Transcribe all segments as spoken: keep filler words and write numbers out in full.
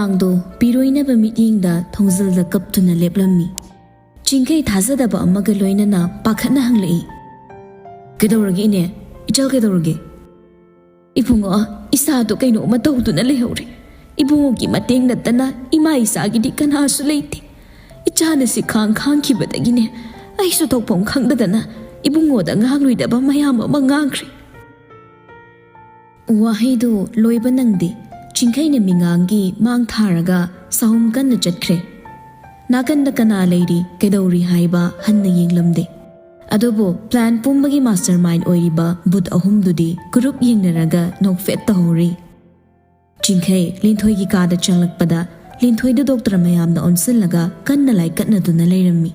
ꯃꯤꯉꯥꯡꯗꯣ ꯄꯤꯔꯣꯏꯅꯕ ꯃꯤꯠꯌꯦꯡꯗ ꯊꯣꯡꯖꯤꯜꯗ ꯀꯞꯇꯨꯅ ꯂꯦꯞꯂꯝꯃꯤ꯫ ꯆꯤꯡꯈꯩ ꯊꯥꯖꯗꯕ ꯑꯃꯒ ꯂꯣꯏꯅꯅ ꯄꯥꯈꯠꯅ ꯍꯪꯂꯛꯏ, "ꯀꯩꯗꯧꯔꯒꯦ ꯏꯅꯦ? ꯏꯆꯜ ꯀꯩꯗꯧꯔꯒꯦ?" "ꯏꯕꯨꯡꯉꯣ, ꯏꯁꯥꯗꯣ ꯀꯩꯅꯣꯝꯃ ꯇꯧꯗꯨꯅ ꯂꯩꯍꯧꯔꯦ꯫ ꯏꯕꯨꯡꯉꯣꯒꯤ ꯃꯇꯦꯡ ꯅꯠꯇꯅ ꯏꯃꯥ ꯏꯆꯥꯒꯤꯗꯤ ꯀꯅꯥꯁꯨ ꯂꯩꯇꯦ꯫ ꯏꯆꯥꯅ ꯁꯤ ꯈꯥꯡ ꯈꯥꯡꯈꯤꯕꯗꯒꯤꯅꯦ ꯑꯩꯁꯨ ꯇꯧꯐꯝ ꯈꯪꯗꯗꯅ ꯏꯕꯨꯡꯉꯣꯗ ꯉꯥꯡꯂꯣꯏꯗꯕ ꯃꯌꯥꯝ ꯑꯃ ꯉꯥꯡꯈ꯭ꯔꯦ꯫" ꯋꯥꯍꯩꯗꯨ ꯂꯣꯏꯕ ꯅꯪꯗꯦ꯫ ꯆꯤꯡꯈꯩꯅ ꯃꯤꯉꯥꯡꯒꯤ ꯃꯥꯡ ꯊꯥꯔꯒ ꯁꯥꯍꯨꯝ ꯀꯟꯅ ꯆꯠꯈ꯭ꯔꯦ꯫ ꯅꯥꯀꯟꯗ ꯀꯅꯥ ꯂꯩꯔꯤ, ꯀꯩꯗꯧꯔꯤ ꯍꯥꯏꯕ ꯍꯟꯅ ꯌꯦꯡꯂꯝꯗꯦ꯫ ꯑꯗꯨꯕꯨ plan ꯄꯨꯝꯕꯒꯤ mastermind ꯑꯣꯏꯔꯤꯕ ꯚꯨꯠ ꯑꯍꯨꯝꯗꯨꯗꯤ ꯒ꯭ꯔꯨꯞ ꯌꯦꯡꯅꯔꯒ ꯅꯣꯛꯐꯦꯠ ꯇꯧꯍꯧꯔꯤ꯫ ꯆꯤꯡꯈꯩ ꯂꯤꯟꯊꯣꯏꯒꯤ ꯀꯥꯗ ꯆꯪꯂꯛꯄꯗ ꯂꯤꯟꯊꯣꯏꯗ ꯗꯣꯛꯇꯔ ꯃꯌꯥꯝꯅ ꯑꯣꯟꯁꯤꯜꯂꯒ ꯀꯟꯅ ꯂꯥꯏꯀꯠꯅꯗꯨꯅ ꯂꯩꯔꯝꯃꯤ꯫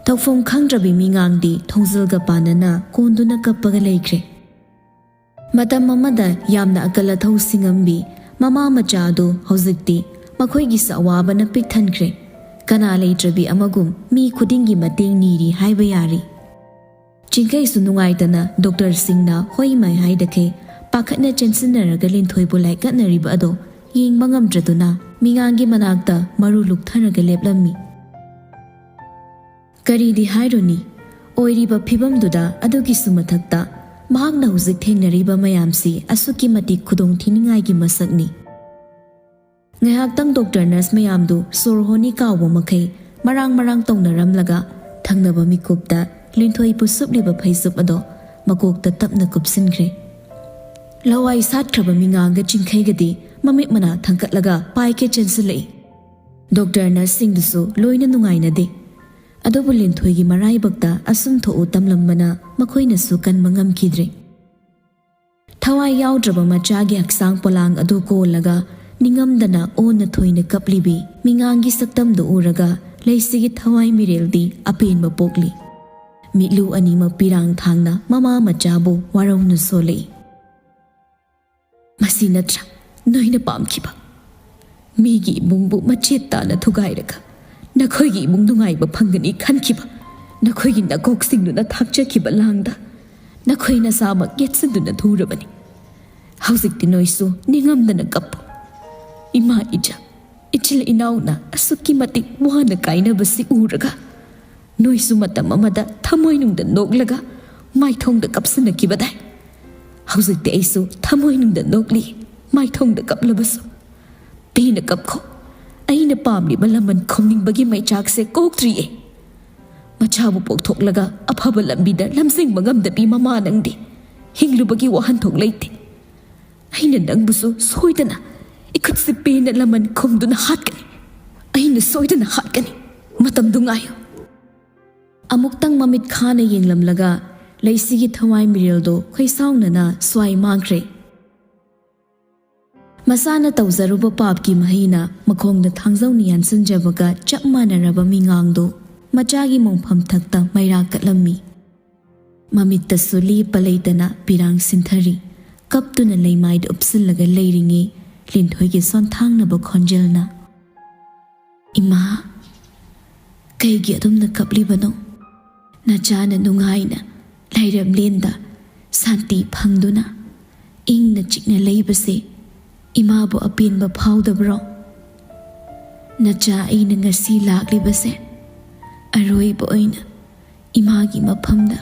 ꯇꯧꯐꯝ ꯈꯪꯗ꯭ꯔꯕꯤ ꯃꯤꯉꯥꯡꯗꯤ ꯊꯣꯡꯖꯤꯜꯒ ꯄꯥꯟꯅꯅ ꯀꯣꯟꯗꯨꯅ ꯀꯞꯄꯒ ꯂꯩꯈ꯭ꯔꯦ꯫ ꯃꯇꯝ ꯑꯃꯗ ꯌꯥꯝꯅ ꯑꯀꯜ ꯑꯊꯧ ꯁꯤꯡꯉꯝꯕꯤ ꯃꯃꯥ ꯃꯆꯥ ꯑꯗꯨ ꯍꯧꯖꯤꯛꯇꯤ ꯃꯈꯣꯏꯒꯤꯁꯨ ꯑꯋꯥꯕꯅ ꯄꯤꯛ ꯊꯟꯈ꯭ꯔꯦ꯫ ꯀꯅꯥ ꯂꯩꯇ꯭ꯔꯕꯤ ꯑꯃꯒꯨꯝ ꯃꯤ ꯈꯨꯗꯤꯡꯒꯤ ꯃꯇꯦꯡ ꯅꯤꯔꯤ ꯍꯥꯏꯕ ꯌꯥꯔꯤ꯫ ꯆꯤꯡꯈꯩꯁꯨ ꯅꯨꯡꯉꯥꯏꯇꯅ ꯗꯣꯛꯇꯔꯁꯤꯡꯅ ꯍꯣꯏ ꯃꯥꯏ ꯍꯥꯏꯗꯈꯩ ꯄꯥꯈꯠꯅ ꯆꯦꯟꯁꯤꯟꯅꯔꯒ ꯂꯤꯟꯊꯣꯏꯕꯨ ꯂꯥꯏꯀꯠꯅꯔꯤꯕ ꯑꯗꯣ ꯌꯦꯡꯕ ꯉꯝꯗ꯭ꯔꯗꯨꯅ ꯃꯤꯉꯥꯡꯒꯤ ꯃꯅꯥꯛꯇ ꯃꯔꯨ ꯂꯨꯛꯊꯔꯒ ꯂꯦꯞꯂꯝꯃꯤ꯫ ꯀꯔꯤꯗꯤ ꯍꯥꯏꯔꯨꯅꯤ, ꯑꯣꯏꯔꯤꯕ ꯐꯤꯕꯝꯗꯨꯗ ꯑꯗꯨꯒꯤꯁꯨ ꯃꯊꯛꯇ ꯃꯍꯥꯛꯅ ꯍꯧꯖꯤꯛ ꯊꯦꯡꯅꯔꯤꯕ ꯃꯌꯥꯝꯁꯤ ꯑꯁꯨꯛꯀꯤ ꯃꯇꯤꯛ ꯈꯨꯗꯣꯡ ꯊꯤꯅꯤꯡꯉꯥꯏꯒꯤ ꯃꯁꯛꯅꯤ꯫ ꯉꯥꯏꯍꯥꯛꯇꯪ ꯗꯣꯛꯇꯔ ꯅꯔꯁ ꯃꯌꯥꯝꯗꯨ ꯁꯣꯔ ꯍꯣꯅꯤ ꯀꯥꯎꯕ ꯃꯈꯩ ꯃꯔꯥꯡ ꯃꯔꯥꯡ ꯇꯧꯅꯔꯝꯂꯒ ꯊꯪꯅꯕ ꯃꯤꯀꯨꯞꯇ ꯂꯤꯟꯊꯣꯏꯕꯨ ꯁꯨꯞꯂꯤꯕ ꯐꯩꯖꯨꯞ ꯑꯗꯣ ꯃꯀꯣꯛꯇ ꯇꯞꯅ ꯀꯨꯞꯁꯤꯟꯈ꯭ꯔꯦ꯫ ꯂꯋꯥꯏ ꯁꯥꯠꯈ꯭ꯔꯕ ꯃꯤꯉꯥꯡꯒ ꯆꯤꯡꯈꯩꯒꯗꯤ ꯃꯃꯤꯠ ꯃꯅꯥ ꯊꯥꯡꯒꯠꯂꯒ ꯄꯥꯏꯀꯦ ꯆꯦꯟꯁꯤꯜꯂꯛꯏ꯫ ꯗꯣꯛꯇꯔ ꯅꯔꯁꯁꯤꯡꯗꯨꯁꯨ ꯂꯣꯏꯅ ꯅꯨꯡꯉꯥꯏꯅꯗꯦ꯫ ꯑꯗꯨꯕꯨ ꯂꯤꯟꯊꯣꯏꯒꯤ ꯃꯔꯥꯏꯕꯛꯇ ꯑꯁꯨꯝ ꯊꯣꯛꯎ ꯇꯝꯂꯝꯕꯅ ꯃꯈꯣꯏꯅꯁꯨ ꯀꯟꯕ ꯉꯝꯈꯤꯗ꯭ꯔꯦ꯫ ꯊꯋꯥꯏ ꯌꯥꯎꯗ꯭ꯔꯕ ꯃꯆꯥꯒꯤ ꯍꯛꯆꯥꯡ ꯄꯣꯂꯥꯡ ꯑꯗꯨ ꯀꯣꯜꯂꯒ ꯅꯤꯡꯉꯝꯗꯅ ꯑꯣꯟꯅ ꯊꯣꯏꯅ ꯀꯞꯂꯤꯕꯤ ꯃꯤꯉꯥꯡꯒꯤ ꯁꯛꯇꯝꯗꯨ ꯎꯔꯒ ꯂꯩꯁꯤꯒꯤ ꯊꯋꯥꯏ ꯃꯤꯔꯦꯜꯗꯤ ꯑꯄꯦꯟꯕ ꯄꯣꯛꯂꯤ꯫ ꯃꯤꯠꯂꯨ ꯑꯅꯤꯃꯛ ꯄꯤꯔꯥꯡ ꯊꯥꯡꯅ ꯃꯃꯥ ꯃꯆꯥꯕꯨ ꯋꯥꯔꯧꯅ ꯁꯣꯜꯂꯛꯏ꯫ "ꯃꯁꯤ ꯅꯠꯇ꯭ꯔꯥ ꯅꯣꯏꯅ ꯄꯥꯝꯈꯤꯕ? ꯃꯤꯒꯤ ꯏꯃꯨꯡꯕꯨ ꯃꯆꯦꯠ ꯇꯥꯅ ꯊꯨꯒꯥꯏꯔꯒ ꯅꯈꯣꯏꯒꯤ ꯏꯃꯨꯡ ꯅꯨꯡꯉꯥꯏꯕ ꯐꯪꯒꯅꯤ ꯈꯟꯈꯤꯕ ꯅꯈꯣꯏꯒꯤ ꯅꯀꯣꯛꯁꯤꯡꯗꯨꯅ ꯊꯥꯛꯆꯈꯤꯕ ꯂꯥꯡꯗ ꯅꯈꯣꯏ ꯅꯁꯥꯃꯛ ꯌꯦꯠꯁꯤꯟꯗꯨꯅ ꯊꯨꯔꯕꯅꯤ꯫ ꯍꯧꯖꯤꯛꯇꯤ ꯅꯣꯏꯁꯨ ꯅꯤꯡꯉꯝꯗꯅ ꯀꯞꯄꯨ꯫ "ꯏꯃꯥ, ꯏꯆꯥ, ꯏꯆꯤꯜ ꯏꯅꯥꯎꯅ ꯑꯁꯨꯛꯀꯤ ꯃꯇꯤꯛ ꯋꯥꯅ ꯀꯥꯏꯅꯕꯁꯤ ꯎꯔꯒ ꯅꯣꯏꯁꯨ ꯃꯇꯝ ꯑꯃꯗ ꯊꯃꯣꯏꯅꯨꯡꯗ ꯅꯣꯛꯂꯒ ꯃꯥꯏꯊꯣꯡꯗ ꯀꯞꯁꯤꯟꯅꯈꯤꯕꯗꯥꯏ꯫ ꯍꯧꯖꯤꯛꯇꯤ ꯑꯩꯁꯨ ꯊꯃꯣꯏꯅꯨꯡꯗ ꯅꯣꯛꯂꯤ, ꯃꯥꯏꯊꯣꯡꯗ ꯀꯞꯂꯕꯁꯨ꯫ ꯄꯦꯟꯅ ꯀꯞꯈꯣ꯫ ꯑꯩꯅ ꯄꯥꯝꯂꯤꯕ ꯂꯃꯟ ꯈꯨꯝꯅꯤꯡꯕꯒꯤ ꯃꯩꯆꯥꯛꯁꯦ ꯀꯣꯛꯇ꯭ꯔꯤꯌꯦ꯫ ꯃꯆꯥꯕꯨ ꯄꯣꯛꯊꯣꯛꯂꯒ ꯑꯐꯕ ꯂꯝꯕꯤꯗ ꯂꯝꯖꯤꯡꯕ ꯉꯝꯗꯕꯤ ꯃꯃꯥ ꯅꯪꯗꯤ꯫ ꯍꯤꯡꯂꯨꯕꯒꯤ ꯋꯥꯍꯟꯊꯣꯛ ꯂꯩꯇꯦ꯫ ꯑꯩꯅ ꯅꯪꯕꯨꯁꯨ ꯁꯣꯏꯗꯅ ꯏꯈꯨꯠꯁꯤ ꯄꯦꯟꯅ ꯂꯃꯟ ꯈꯨꯝꯗꯨꯅ ꯍꯥꯠꯀꯅꯤ꯫ ꯑꯩꯅ ꯁꯣꯏꯗꯅ ꯍꯥꯠꯀꯅꯤ꯫ ꯃꯇꯝꯗꯨ ꯉꯥꯏꯌꯨ꯫" ꯑꯃꯨꯛꯇꯪ ꯃꯃꯤꯠ ꯈꯥꯅ ꯌꯦꯡꯂꯝꯂꯒ ꯂꯩꯁꯤꯒꯤ ꯊꯋꯥꯏ ꯃꯤꯔꯦꯜꯗꯣ ꯈꯣꯏꯁꯥꯎꯅꯅ ꯁ꯭ꯋꯥꯏ ꯃꯥꯡꯈ꯭ꯔꯦ꯫ ꯃꯆꯥꯅ ꯇꯧꯖꯔꯨꯕ ꯄꯥꯞꯀꯤ ꯃꯍꯩꯅ ꯃꯈꯣꯡꯗ ꯊꯥꯡꯖꯧꯅ ꯌꯥꯟꯁꯤꯟꯖꯕꯒ ꯆꯞ ꯃꯥꯟꯅꯔꯕ ꯃꯤꯉꯥꯡꯗꯨ ꯃꯆꯥꯒꯤ ꯃꯣꯡꯐꯝ ꯊꯛꯇ ꯃꯩꯔꯥ ꯀꯠꯂꯝꯃꯤ꯫ ꯃꯃꯤꯠꯇꯁꯨ ꯂꯦꯞꯄ ꯂꯩꯇꯅ ꯄꯤꯔꯥꯡ ꯁꯤꯟꯊꯔꯤ꯫ ꯀꯞꯇꯨꯅ ꯂꯩꯃꯥꯏꯗ ꯎꯞꯁꯤꯜꯂꯒ ꯂꯩꯔꯤꯉꯩ ꯂꯤꯟꯊꯣꯏꯒꯤ ꯁꯣꯟꯊꯥꯡꯅꯕ ꯈꯣꯟꯖꯦꯜꯅ, "ꯏꯃꯥ, ꯀꯩꯒꯤ ꯑꯗꯨꯝꯅ ꯀꯞꯂꯤꯕꯅꯣ? ꯅꯆꯥꯅ ꯅꯨꯡꯉꯥꯏꯅ ꯂꯥꯏꯔꯦꯝꯂꯦꯟꯗ ꯁꯥꯟꯇꯤ ꯐꯪꯗꯨꯅ ꯏꯪꯅ ꯆꯤꯛꯅ ꯂꯩꯕꯁꯦ ꯏꯃꯥꯕꯨ ꯑꯄꯦꯟꯕ ꯐꯥꯎꯗꯕ꯭ꯔꯣ? ꯅꯆꯥ ꯑꯩꯅ ꯉꯁꯤ ꯂꯥꯛꯂꯤꯕꯁꯦ ꯑꯔꯣꯏꯕ ꯑꯣꯏꯅ ꯏꯃꯥꯒꯤ ꯃꯐꯝꯗ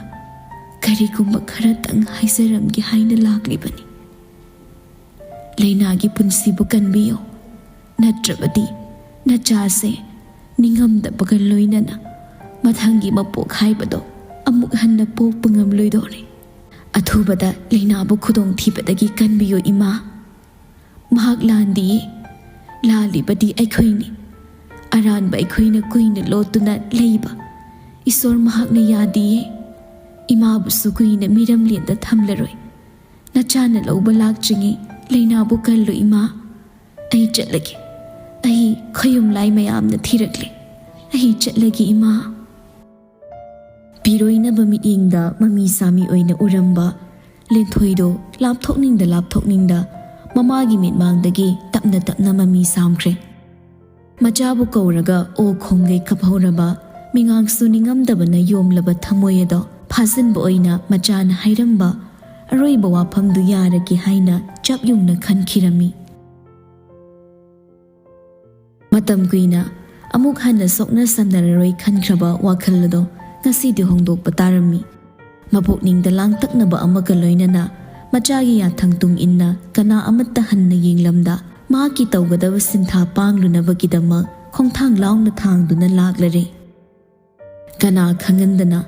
ꯀꯔꯤꯒꯨꯝꯕ ꯈꯔꯇꯪ ꯍꯥꯏꯖꯔꯝꯒꯦ ꯍꯥꯏꯅ ꯂꯥꯛꯂꯤꯕꯅꯤ꯫ ꯂꯩꯅꯥꯒꯤ ꯄꯨꯟꯁꯤꯕꯨ ꯀꯟꯕꯤꯌꯨ, ꯅꯠꯇ꯭ꯔꯕꯗꯤ ꯅꯆꯥꯁꯦ ꯅꯤꯡꯉꯝꯗꯕꯒ ꯂꯣꯏꯅꯅ ꯃꯊꯪꯒꯤ ꯃꯄꯣꯛ ꯍꯥꯏꯕꯗꯣ ꯑꯃꯨꯛ ꯍꯟꯅ ꯄꯣꯛꯄ ꯉꯝꯂꯣꯏꯗꯧꯔꯦ꯫ ꯑꯊꯨꯕꯗ ꯂꯩꯅꯥꯕꯨ ꯈꯨꯗꯣꯡꯊꯤꯕꯗꯒꯤ ꯀꯟꯕꯤꯌꯨ ꯏꯃꯥ꯫ ꯃꯍꯥꯛ ꯂꯥꯟꯗꯤꯌꯦ, ꯂꯥꯜꯂꯤꯕꯗꯤ ꯑꯩꯈꯣꯏꯅꯤ꯫ ꯑꯔꯥꯟꯕ ꯑꯩꯈꯣꯏꯅ ꯀꯨꯏꯅ ꯂꯣꯠꯇꯨꯅ ꯂꯩꯕ ꯏꯁꯣꯔ ꯃꯍꯥꯛꯅ ꯌꯥꯗꯤꯌꯦ꯫ ꯏꯃꯥꯕꯨꯁꯨ ꯀꯨꯏꯅ ꯃꯤꯔꯝꯂꯦꯟꯗ ꯊꯝꯂꯔꯣꯏ꯫ ꯅꯆꯥꯅ ꯂꯧꯕ ꯂꯥꯛꯇ꯭ꯔꯤꯉꯩ ꯂꯩꯅꯥꯕꯨ ꯀꯜꯂꯨ ꯏꯃꯥ꯫ ꯑꯩ ꯆꯠꯂꯒꯦ꯫ ꯑꯩ ꯈꯌꯨꯝ ꯂꯥꯏ ꯃꯌꯥꯝꯅ ꯊꯤꯔꯛꯂꯦ꯫ ꯑꯩ ꯆꯠꯂꯒꯦ ꯏꯃꯥ꯫" ꯄꯤꯔꯣꯏꯅꯕ ꯃꯤꯠꯌꯦꯡꯗ ꯃꯃꯤ ꯁꯥꯃꯤ ꯑꯣꯏꯅ ꯎꯔꯝꯕ ꯂꯤꯟꯊꯣꯏꯗꯣ ꯂꯥꯞꯊꯣꯛꯅꯤꯡꯗ ꯂꯥꯞꯊꯣꯛꯅꯤꯡꯗ ꯃꯃꯥꯒꯤ ꯃꯤꯠꯃꯥꯡꯗꯒꯤ ꯇꯞꯅ ꯇꯞꯅ ꯃꯃꯤ ꯁꯥꯝꯈ꯭ꯔꯦ꯫ ꯃꯆꯥꯕꯨ ꯀꯧꯔꯒ ꯑꯣ ꯈꯣꯡꯒꯩ ꯀꯞꯍꯧꯔꯕ ꯃꯤꯉꯥꯡꯁꯨ ꯅꯤꯡꯉꯝꯗꯕꯅ ꯌꯣꯝꯂꯕ ꯊꯃꯣꯏ ꯑꯗꯣ ꯐꯥꯖꯤꯟꯕ ꯑꯣꯏꯅ ꯃꯆꯥꯅ ꯍꯥꯏꯔꯝꯕ ꯑꯔꯣꯏꯕ ꯋꯥꯐꯝꯗꯨ ꯌꯥꯔꯒꯦ ꯍꯥꯏꯅ ꯆꯞ ꯌꯨꯡꯅ ꯈꯟꯈꯤꯔꯝꯃꯤ꯫ ꯃꯇꯝ ꯀꯨꯏꯅ ꯑꯃꯨꯛ ꯍꯟꯅ ꯁꯣꯛꯅ ꯁꯝꯅꯔꯔꯣꯏ ꯈꯟꯈ꯭ꯔꯕ ꯋꯥꯈꯜ ꯑꯗꯣ ꯉꯁꯤꯗꯤ ꯍꯣꯡꯗꯣꯛꯄ ꯇꯥꯔꯝꯃꯤ꯫ ꯃꯄꯨꯛꯅꯤꯡꯗ ꯂꯥꯡꯇꯛꯅꯕ ꯑꯃꯒ ꯂꯣꯏꯅꯅ ꯃꯆꯥꯒꯤ ꯌꯥꯊꯪ ꯇꯨꯡ ꯏꯟꯅ ꯀꯅꯥ ꯑꯃꯠꯇ ꯍꯟꯅ ꯌꯦꯡꯂꯝꯗ ꯃꯍꯥꯛꯀꯤ ꯇꯧꯒꯗꯕ ꯁꯤꯟꯊꯥ ꯄꯥꯡꯂꯨꯅꯕꯒꯤꯗꯃꯛ ꯈꯣꯡꯊꯥꯡ ꯂꯥꯎꯅ ꯊꯥꯡꯗꯨꯅ ꯂꯥꯛꯂꯔꯦ꯫ ꯀꯅꯥ ꯈꯪꯍꯟꯗꯅ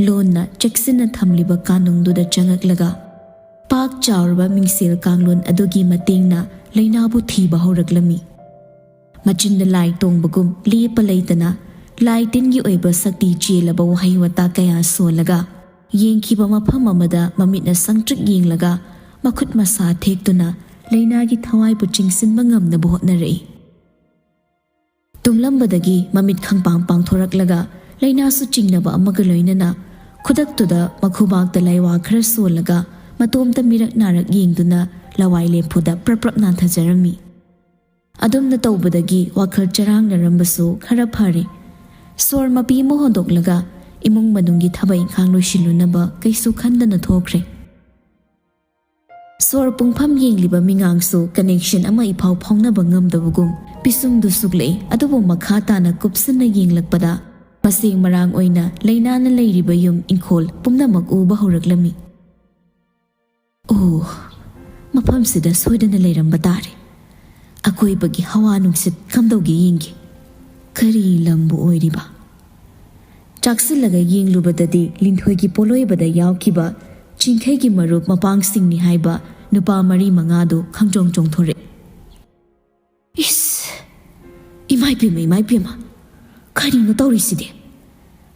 ꯂꯣꯟꯅ ꯆꯦꯛꯁꯤꯟꯅ ꯊꯝꯂꯤꯕ ꯀꯥꯅꯨꯡꯗꯨꯗ ꯆꯪꯉꯛꯂꯒ ꯄꯥꯛ ꯆꯥꯎꯔꯕ ꯃꯤꯡꯁꯦꯜ ꯀꯥꯡꯂꯣꯟ ꯑꯗꯨꯒꯤ ꯃꯇꯦꯡꯅ ꯂꯩꯅꯥꯕꯨ ꯊꯤꯕ ꯍꯧꯔꯛꯂꯝꯃꯤ꯫ ꯃꯆꯤꯟꯗ ꯂꯥꯏ ꯇꯣꯡꯕꯒꯨꯝ ꯂꯦꯞꯄ ꯂꯩꯇꯅ ꯂꯥꯏ ꯇꯤꯟꯒꯤ ꯑꯣꯏꯕ ꯁꯛꯇꯤ ꯆꯦꯜꯂꯕ ꯋꯥꯍꯩ ꯋꯥꯇꯥ ꯀꯌꯥ ꯁꯣꯜꯂꯒ ꯌꯦꯡꯈꯤꯕ ꯃꯐꯝ ꯑꯃꯗ ꯃꯃꯤꯠꯅ ꯁꯪꯇ꯭ꯔꯤꯛ ꯌꯦꯡꯂꯒ ꯃꯈꯨꯠ ꯃꯁꯥ ꯊꯦꯛꯇꯨꯅ ꯂꯩꯅꯥꯒꯤ ꯊꯋꯥꯏꯕꯨ ꯆꯤꯡꯁꯤꯟꯕ ꯉꯝꯅꯕ ꯍꯣꯠꯅꯔꯛꯏ꯫ ꯇꯨꯝꯂꯝꯕꯗꯒꯤ ꯃꯃꯤꯠ ꯈꯪꯄꯥꯡ ꯄꯥꯡꯊꯣꯔꯛꯂꯒ ꯂꯩꯅꯥꯁꯨ ꯆꯤꯡꯅꯕ ꯑꯃꯒ ꯂꯣꯏꯅꯅ ꯈꯨꯗꯛꯇꯨꯗ ꯃꯈꯨꯕꯥꯛꯇ ꯂꯥꯏꯋꯥ ꯈꯔ ꯁꯣꯜꯂꯒ ꯃꯇꯣꯝꯇ ꯃꯤꯔꯛ ꯅꯥꯔꯛ ꯌꯦꯡꯗꯨꯅ ꯂꯋꯥꯏ ꯂꯦꯝꯐꯨꯗ ꯄ꯭ꯔꯞ ꯄ꯭ꯔꯞ ꯅꯥꯟꯊꯖꯔꯝꯃꯤ꯫ ꯑꯗꯨꯝꯅ ꯇꯧꯕꯗꯒꯤ ꯋꯥꯈꯜ ꯆꯔꯥꯡꯅꯔꯝꯕꯁꯨ ꯈꯔ ꯐꯔꯦ꯫ ꯁꯣꯔ ꯃꯄꯤ ꯑꯃ ꯍꯣꯟꯗꯣꯛꯂꯒ ꯏꯃꯨꯡ ꯃꯅꯨꯡꯒꯤ ꯊꯕꯛ ꯏꯪꯈꯥꯡ ꯂꯣꯏꯁꯤꯜꯂꯨꯅꯕ ꯀꯩꯁꯨ ꯈꯟꯗꯅ ꯊꯣꯛꯈ꯭ꯔꯦ꯫ ꯁꯣꯔ ꯄꯨꯡꯐꯝ ꯌꯦꯡꯂꯤꯕ ꯃꯤꯉꯥꯡꯁꯨ ꯀꯅꯦꯛꯁꯟ ꯑꯃ ꯏꯐꯥꯎ ꯐꯥꯎꯅꯕ ꯉꯝꯗꯕꯒꯨꯝ ꯄꯤꯁꯨꯝꯗꯨ ꯁꯨꯛꯂꯛꯏ꯫ ꯑꯗꯨꯕꯨ ꯃꯈꯥ ꯇꯥꯅ ꯀꯨꯞꯁꯤꯟꯅ ꯌꯦꯡꯂꯛꯄꯗ ꯃꯁꯦꯡ ꯃꯔꯥꯡ ꯑꯣꯏꯅ ꯂꯩꯅꯥꯅ ꯂꯩꯔꯤꯕ ꯌꯨꯝ ꯏꯪꯈꯣꯜ ꯄꯨꯝꯅꯃꯛ ꯎꯕ ꯍꯧꯔꯛꯂꯝꯃꯤ꯫ ꯑꯣ, ꯃꯐꯝꯁꯤꯗ ꯁꯣꯏꯗꯅ ꯂꯩꯔꯝꯕ ꯇꯥꯔꯦ꯫ ꯑꯀꯣꯏꯕꯒꯤ ꯍꯋꯥ ꯅꯨꯡꯁꯤꯠ ꯀꯝꯗꯧꯒꯦ ꯌꯦꯡꯒꯦ꯫ ꯀꯔꯤ ꯂꯝꯕꯨ ꯑꯣꯏꯔꯤꯕ? ꯆꯥꯛꯁꯤꯜꯂꯒ ꯌꯦꯡꯂꯨꯕꯗꯗꯤ ꯂꯤꯟꯊꯣꯏꯒꯤ ꯄꯣꯂꯣꯏꯕꯗ ꯌꯥꯎꯈꯤꯕ ꯆꯤꯡꯈꯩꯒꯤ ꯃꯔꯨꯞ ꯃꯄꯥꯡꯁꯤꯡꯅꯤ ꯍꯥꯏꯕ ꯅꯨꯄꯥ ꯃꯔꯤ ꯃꯉꯥꯗꯨ ꯈꯪꯆꯣꯡ ꯆꯣꯡꯊꯣꯔꯛꯏ꯫ ꯏꯁ! ꯏꯃꯥꯏ ꯄꯦꯝꯃ, ꯏꯃꯥꯏ ꯄꯦꯝꯃ! ꯀꯔꯤꯅꯣ ꯇꯧꯔꯤꯁꯤꯗꯤ?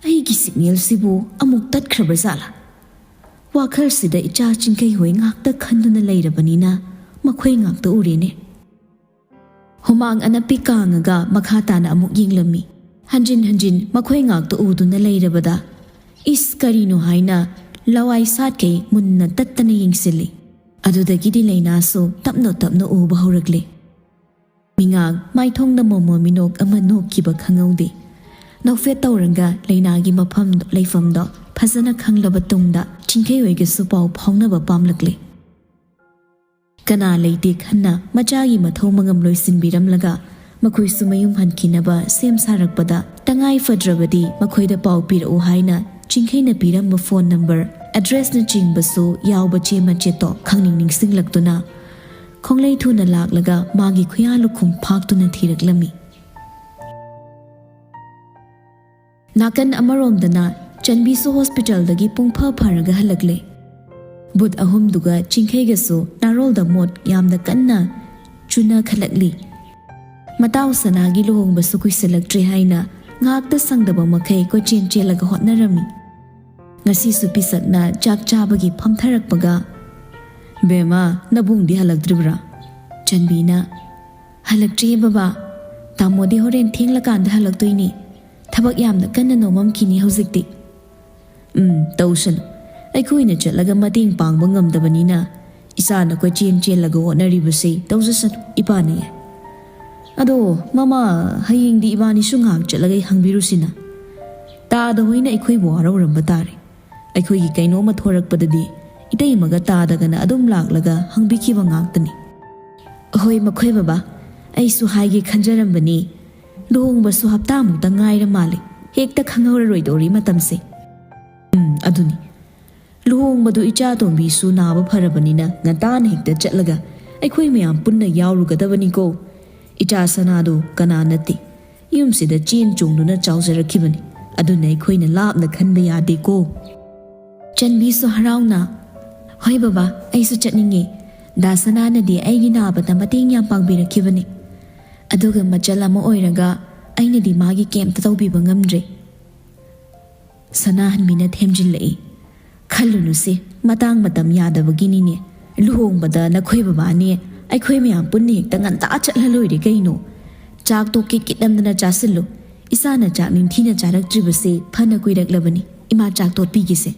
ꯑꯩꯒꯤ ꯁꯤꯒꯅꯦꯜꯁꯤꯕꯨ ꯑꯃꯨꯛ ꯇꯠꯈ꯭ꯔꯕ ꯖꯥꯠꯂꯥ? ꯋꯥꯈꯜꯁꯤꯗ ꯏꯆꯥ ꯆꯤꯡꯈꯩ ꯍꯣꯏ ꯉꯥꯛꯇ ꯈꯟꯗꯨꯅ ꯂꯩꯔꯕꯅꯤꯅ ꯃꯈꯣꯏ ꯉꯥꯛꯇ ꯎꯔꯦꯅꯦ꯫ ꯍꯨꯃꯥꯡ ꯑꯅꯞꯄꯤ ꯀꯥꯡꯉꯒ ꯃꯈꯥ ꯇꯥꯅ ꯑꯃꯨꯛ ꯌꯦꯡꯂꯝꯃꯤ꯫ ꯍꯟꯖꯤꯟ ꯍꯟꯖꯤꯟ ꯃꯈꯣꯏ ꯉꯥꯛꯇ ꯎꯗꯨꯅ ꯂꯩꯔꯕꯗ, ꯏꯁ, ꯀꯔꯤꯅꯣ ꯍꯥꯏꯅ ꯂꯋꯥꯏ ꯁꯥꯠꯈꯩ ꯃꯨꯟꯅ ꯇꯠꯇꯅ ꯌꯦꯡꯁꯤꯜꯂꯤ꯫ ꯑꯗꯨꯗꯒꯤꯗꯤ ꯂꯩꯅꯥꯁꯨ ꯇꯞꯅ ꯇꯞꯅ ꯎꯕ ꯍꯧꯔꯛꯂꯦ꯫ ꯃꯤꯉꯥꯡ ꯃꯥꯏꯊꯣꯡꯗ ꯃꯣꯃꯣ ꯃꯤꯅꯣꯛ ꯑꯃ ꯅꯣꯛꯈꯤꯕ ꯈꯪꯍꯧꯗꯦ꯫ ꯅꯣꯛꯐꯦꯠ ꯇꯧꯔꯒ ꯂꯩꯅꯥꯒꯤ ꯃꯐꯝꯗꯣ, ꯂꯩꯐꯝꯗꯣ ꯐꯖꯅ ꯈꯪꯂꯕ ꯇꯨꯡꯗ ꯆꯤꯡꯈꯩ ꯑꯣꯏꯒꯁꯨ ꯄꯥꯎ ꯐꯥꯎꯅꯕ ꯄꯥꯝꯂꯛꯂꯦ꯫ ꯀꯅꯥ ꯂꯩꯇꯦ ꯈꯟꯅ ꯃꯆꯥꯒꯤ ꯃꯊꯧ ꯃꯉꯝ ꯂꯣꯏꯁꯤꯟꯕꯤꯔꯝꯂꯒ ꯃꯈꯣꯏꯁꯨ ꯃꯌꯨꯝ ꯍꯟꯈꯤꯅꯕ ꯁꯦꯝ ꯁꯥꯔꯛꯄꯗ, ꯇꯉꯥꯏ ꯐꯗ꯭ꯔꯕꯗꯤ ꯃꯈꯣꯏꯗ ꯄꯥꯎ ꯄꯤꯔꯛꯎ ꯍꯥꯏꯅ ꯆꯤꯡꯈꯩꯅ ꯄꯤꯔꯝꯕ ꯐꯣꯟ ꯅꯝꯕꯔ, ꯑꯦꯗ꯭ꯔꯦꯁꯅꯆꯤꯡꯕꯁꯨ ꯌꯥꯎꯕ ꯆꯦ ꯃꯆꯦꯠꯇꯣ ꯈꯪꯅꯤꯡ ꯅꯤꯡꯁꯤꯡꯂꯛꯇꯨꯅ, ꯈꯣꯡꯂꯩ ꯊꯨꯅ ꯂꯥꯛꯂꯒ ꯃꯥꯒꯤ ꯈꯨꯌꯥ ꯂꯨꯈꯨꯝ ꯐꯥꯛꯇꯨꯅ ꯊꯤꯔꯛꯂꯝꯃꯤ꯫ ꯅꯥꯀꯟ ꯑꯃꯔꯣꯝꯗꯅ ꯆꯟꯕꯤꯁꯨ ꯍꯣꯁꯄꯤꯇꯥꯜꯗꯒꯤ ꯄꯨꯡ ꯐ ꯐꯔꯒ ꯍꯜꯂꯛꯂꯦ꯫ ꯕꯨꯠ ꯑꯍꯨꯝꯗꯨꯒ ꯆꯤꯡꯈꯩꯒꯁꯨ ꯅꯥꯔꯣꯜꯗ ꯃꯣꯠ ꯌꯥꯝꯅ ꯀꯟꯅ ꯆꯨꯅꯈꯠꯂꯛꯂꯤ꯫ ꯃꯇꯥꯎ ꯁꯅꯥꯒꯤ ꯂꯨꯍꯣꯡꯕꯁꯨ ꯀꯨꯏꯁꯜꯂꯛꯇ꯭ꯔꯦ ꯍꯥꯏꯅ ꯉꯥꯛꯇ ꯁꯪꯗꯕ ꯃꯈꯩ ꯀꯣꯏꯆꯦꯟ ꯆꯦꯜꯂꯒ ꯍꯣꯠꯅꯔꯝꯃꯤ꯫ ꯉꯁꯤꯁꯨ ꯄꯤꯁꯛꯅ ꯆꯥꯛ ꯆꯥꯕꯒꯤ ꯐꯝꯊꯔꯛꯄꯒ, "ꯕꯦꯝꯃ, ꯅꯕꯨꯡꯗꯤ ꯍꯜꯂꯛꯇ꯭ꯔꯤꯕ꯭ꯔꯥ?" ꯆꯟꯕꯤꯅ, "ꯍꯜꯂꯛꯇ꯭ꯔꯤꯌꯦ ꯕꯕꯥ꯫ ꯇꯥꯃꯣꯗꯤ ꯍꯣꯔꯦꯟ ꯊꯦꯡꯂꯀꯥꯟꯗ ꯍꯜꯂꯛꯇꯣꯏꯅꯤ꯫ ꯊꯕꯛ ꯌꯥꯝꯅ ꯀꯟꯅ ꯅꯣꯝꯃꯝꯈꯤꯅꯤ ꯍꯧꯖꯤꯛꯇꯤ꯫" "ꯎꯝ, ꯇꯧꯁꯅꯨ꯫ ꯑꯩꯈꯣꯏꯅ ꯆꯠꯂꯒ ꯃꯇꯦꯡ ꯄꯥꯡꯕ ꯉꯝꯗꯕꯅꯤꯅ ꯏꯆꯥꯅ ꯀꯣꯏꯆꯦꯟ ꯆꯦꯜꯂꯒ ꯍꯣꯠꯅꯔꯤꯕꯁꯤ ꯇꯧꯖꯁꯅꯨ, ꯏꯄꯥꯅ ꯌꯥꯏ꯫ ꯑꯗꯣ ꯃꯃꯥ, ꯍꯌꯦꯡꯗꯤ ꯏꯕꯥꯅꯤꯁꯨ ꯉꯥꯏꯍꯥꯛ ꯆꯠꯂꯒ ꯍꯪꯕꯤꯔꯨꯁꯤꯅ꯫ ꯇꯥꯗ ꯍꯣꯏꯅ ꯑꯩꯈꯣꯏꯕꯨ ꯋꯥꯔꯧꯔꯝꯕ ꯇꯥꯔꯦ꯫ ꯑꯩꯈꯣꯏꯒꯤ ꯀꯩꯅꯣꯝꯃ ꯊꯣꯔꯛꯄꯗꯗꯤ ꯏꯇꯩꯃꯒ ꯇꯥꯗꯒꯅ ꯑꯗꯨꯝ ꯂꯥꯛꯂꯒ ꯍꯪꯕꯤꯈꯤꯕ ꯉꯥꯛꯇꯅꯤ꯫" "ꯍꯣꯏ ꯃꯈꯣꯏ ꯕꯕꯥ, ꯑꯩꯁꯨ ꯍꯥꯏꯒꯦ ꯈꯟꯖꯔꯝꯕꯅꯤ꯫ ꯂꯨꯍꯣꯡꯕꯁꯨ ꯍꯞꯇꯥꯃꯨꯛꯇ ꯉꯥꯏꯔ ꯃꯥꯜꯂꯦ꯫ ꯍꯦꯛꯇ ꯈꯪꯍꯧꯔꯔꯣꯏꯗꯧꯔꯤ ꯃꯇꯝꯁꯦ꯫" "ꯎꯝ, ꯑꯗꯨꯅꯤ꯫ ꯂꯨꯍꯣꯡꯕꯗꯨ ꯏꯆꯥ ꯇꯣꯝꯕꯤꯁꯨ ꯅꯥꯕ ꯐꯔꯕꯅꯤꯅ ꯉꯟꯇꯥꯅ ꯍꯦꯛꯇ ꯆꯠꯂꯒ ꯑꯩꯈꯣꯏ ꯃꯌꯥꯝ ꯄꯨꯟꯅ ꯌꯥꯎꯔꯨꯒꯗꯕꯅꯤꯀꯣ꯫ ꯏꯆꯥ ꯁꯅꯥꯗꯣ ꯀꯅꯥ ꯅꯠꯇꯦ꯫ ꯌꯨꯝꯁꯤꯗ ꯆꯦꯟ ꯆꯣꯡꯗꯨꯅ ꯆꯥꯎꯖꯔꯛꯈꯤꯕꯅꯤ꯫ ꯑꯗꯨꯅ ꯑꯩꯈꯣꯏꯅ ꯂꯥꯞꯅ ꯈꯟꯕ ꯌꯥꯗꯦꯀꯣ꯫" ꯆꯟꯕꯤꯁꯨ ꯍꯔꯥꯎꯅ, "ꯍꯣꯏ ꯕꯕꯥ, ꯑꯩꯁꯨ ꯆꯠꯅꯤꯡꯉꯦ꯫ ꯗꯥ ꯁꯅꯥꯅꯗꯤ ꯑꯩꯒꯤ ꯅꯥꯕꯗ ꯃꯇꯦꯡ ꯌꯥꯝ ꯄꯥꯡꯕꯤꯔꯛꯈꯤꯕꯅꯤ꯫ ꯑꯗꯨꯒ ꯃꯆꯜ ꯑꯃ ꯑꯣꯏꯔꯒ ꯑꯩꯅꯗꯤ ꯃꯥꯒꯤ ꯀꯩꯝꯇ ꯇꯧꯕꯤꯕ ꯉꯝꯗ꯭ꯔꯦ꯫" ꯁꯅꯥꯍꯟꯕꯤꯅ ꯊꯦꯝꯖꯤꯜꯂꯛꯏ꯫ "ꯈꯜꯂꯨꯅꯨꯁꯦ, ꯃꯇꯥꯡ ꯃꯇꯝ ꯌꯥꯗꯕꯒꯤꯅꯤꯅꯦ꯫ ꯂꯨꯍꯣꯡꯕꯗ ꯅꯈꯣꯏ ꯕꯕꯥꯅꯦ ꯑꯩꯈꯣꯏ ꯃꯌꯥꯝ ꯄꯨꯟꯅ ꯍꯦꯛꯇ ꯉꯟꯇꯥ ꯆꯠꯂ ꯂꯣꯏꯔꯦ ꯀꯩꯅꯣ꯫ ꯆꯥꯛꯇꯣ ꯀꯤꯠ ꯀꯤꯠ ꯅꯝꯗꯅ ꯆꯥꯁꯤꯜꯂꯨ꯫ ꯏꯆꯥꯅ ꯆꯥꯛ ꯅꯤꯡꯊꯤꯅ ꯆꯥꯔꯛꯇ꯭ꯔꯤꯕꯁꯦ ꯐꯅ ꯀꯨꯏꯔꯛꯂꯕꯅꯤ꯫ ꯏꯃꯥ ꯆꯥꯛ ꯇꯣꯠꯄꯤꯒꯦꯁꯦ꯫"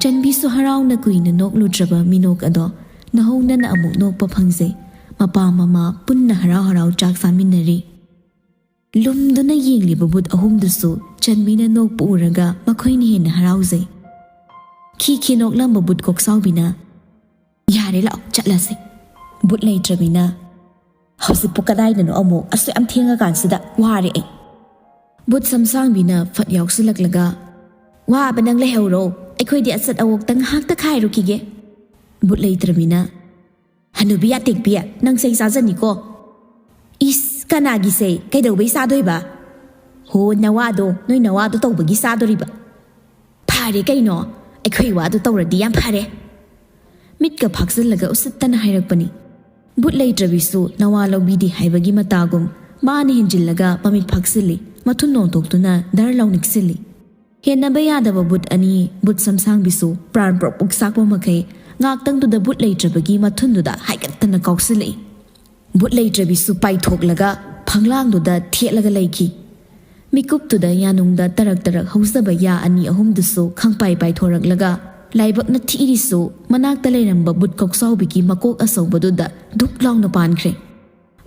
ꯆꯟꯕꯤꯁꯨ ꯍꯔꯥꯎꯅ ꯀꯨꯏꯅ ꯅꯣꯛꯂꯨꯗ꯭ꯔꯕ ꯃꯤꯅꯣꯛ ꯑꯗꯣ ꯅꯍꯧꯅꯅ ꯑꯃꯨꯛ ꯅꯣꯛꯄ ꯐꯪꯖꯩ꯫ ꯃꯄꯥ ꯃꯃꯥ ꯄꯨꯟꯅ ꯍꯔꯥꯎ ꯍꯔꯥꯎ ꯆꯥꯛ ꯆꯥꯃꯤꯟꯅꯔꯤ꯫ ꯂꯨꯝꯗꯨꯅ ꯌꯦꯡꯂꯤꯕ ꯕꯨꯠ ꯑꯍꯨꯝꯗꯨꯁꯨ ꯆꯟꯕꯤꯅ ꯅꯣꯛꯄ ꯎꯔꯒ ꯃꯈꯣꯏꯅ ꯍꯦꯟꯅ ꯍꯔꯥꯎꯖꯩ꯫ ꯈꯤ ꯈꯤ ꯅꯣꯛꯂꯝꯕ ꯕꯨꯠ ꯀꯣꯛꯆꯥꯎꯕꯤꯅ, "ꯌꯥꯔꯦ, ꯂꯥꯛꯑꯣ, ꯆꯠꯂꯁꯦ꯫" ꯕꯨꯠ ꯂꯩꯇ꯭ꯔꯕꯤꯅ, "ꯍꯧꯖꯤꯛꯄꯨ ꯀꯗꯥꯏꯗꯅꯣ ꯑꯃꯨꯛ ꯑꯁꯨꯛ ꯌꯥꯝ ꯊꯦꯡꯉꯀꯥꯟꯁꯤꯗ? ꯋꯥꯔꯦ ꯑꯩ꯫" ꯕꯨꯠ ꯁꯝꯁꯥꯡꯕꯤꯅ ꯐꯠ ꯌꯥꯎꯁꯤꯜꯂꯛꯂꯒ, "ꯋꯥꯕ ꯅꯪ ꯂꯩꯍꯧꯔꯣ, ꯑꯩꯈꯣꯏꯗꯤ ꯑꯆꯠ ꯑꯋꯣꯛꯇ ꯉꯥꯏꯍꯥꯛꯇ ꯈꯥꯏꯔꯨꯈꯤꯒꯦ꯫" ꯕꯨꯠ ꯂꯩꯇ꯭ꯔꯕꯤꯅ, "ꯍꯅꯨꯕꯤ ꯑꯇꯦꯛꯄꯤ, ꯅꯪ ꯆꯩ ꯆꯥꯖꯅꯤꯀꯣ꯫" "ꯏꯁ, ꯀꯅꯥꯒꯤ ꯆꯩ? ꯀꯩꯗꯧꯕꯩ ꯆꯥꯗꯣꯏꯕ?" "ꯍꯣ, ꯅꯋꯥꯗꯣ, ꯅꯣꯏ ꯅꯋꯥꯗꯣ ꯇꯧꯕꯒꯤ ꯆꯥꯗꯣꯔꯤꯕ꯫" "ꯐꯔꯦ ꯀꯩꯅꯣ, ꯑꯩꯈꯣꯏ ꯋꯥꯗꯣ ꯇꯧꯔꯗꯤ ꯌꯥꯝ ꯐꯔꯦ꯫" ꯃꯤꯠꯀ ꯐꯥꯛꯆꯜꯂꯒ ꯎꯁꯤꯠꯇꯅ ꯍꯥꯏꯔꯛꯄꯅꯤ꯫ ꯕꯨꯠ ꯂꯩꯇ꯭ꯔꯕꯤꯁꯨ ꯅꯋꯥ ꯂꯧꯕꯤꯗꯦ ꯍꯥꯏꯕꯒꯤ ꯃꯇꯥꯒꯨꯝ ꯃꯥꯅ ꯍꯦꯟꯖꯤꯜꯂꯒ ꯃꯃꯤꯠ ꯐꯥꯛꯆꯤꯜꯂꯤ, ꯃꯊꯨꯟ ꯅꯣꯟꯊꯣꯛꯇꯨꯅ ꯗꯔ ꯂꯥꯎ ꯅꯤꯛꯁꯤꯜꯂꯤ꯫ ꯍꯦꯟꯅꯕ ꯌꯥꯗꯕ ꯕꯨꯠ ꯑꯅꯤ, ꯕꯨꯠ ꯁꯝꯁꯥꯡꯕꯤꯁꯨ ꯄ꯭ꯔꯥꯟ ꯄ꯭ꯔꯣꯛ ꯄ꯭ꯔꯣꯛ ꯆꯥꯛꯄ ꯃꯈꯩ ꯉꯥꯛꯇꯪꯗꯨꯗ ꯕꯨꯠ ꯂꯩꯇ꯭ꯔꯕꯒꯤ ꯃꯊꯨꯟꯗꯨꯗ ꯍꯥꯏꯒꯠꯇꯅ ꯀꯥꯎꯁꯤꯜꯂꯛꯏ꯫ ꯕꯨꯠ ꯂꯩꯇ꯭ꯔꯕꯤꯁꯨ ꯄꯥꯏꯊꯣꯛꯂꯒ ꯐꯪꯂꯥꯡꯗꯨꯗ ꯊꯦꯠꯂꯒ ꯂꯩꯈꯤ꯫ ꯃꯤꯀꯨꯞꯇꯨꯗ ꯌꯥꯅꯨꯡꯗ ꯇꯔꯛ ꯇꯔꯛ ꯍꯧꯖꯕ ꯌꯥ ꯑꯅꯤ ꯑꯍꯨꯝꯗꯨꯁꯨ ꯈꯪꯄꯥꯏ ꯄꯥꯏꯊꯣꯔꯛꯂꯒ ꯂꯥꯏꯕꯛꯅ ꯊꯤꯔꯤꯁꯨ ꯃꯅꯥꯛꯇ ꯂꯩꯔꯝꯕ ꯕꯨꯠ ꯀꯣꯛꯆꯥꯎꯕꯤꯒꯤ ꯃꯀꯣꯛ ꯑꯆꯧꯕꯗꯨꯗ ꯙꯨꯞ ꯂꯥꯎꯅ ꯄꯥꯟꯈ꯭ꯔꯦ꯫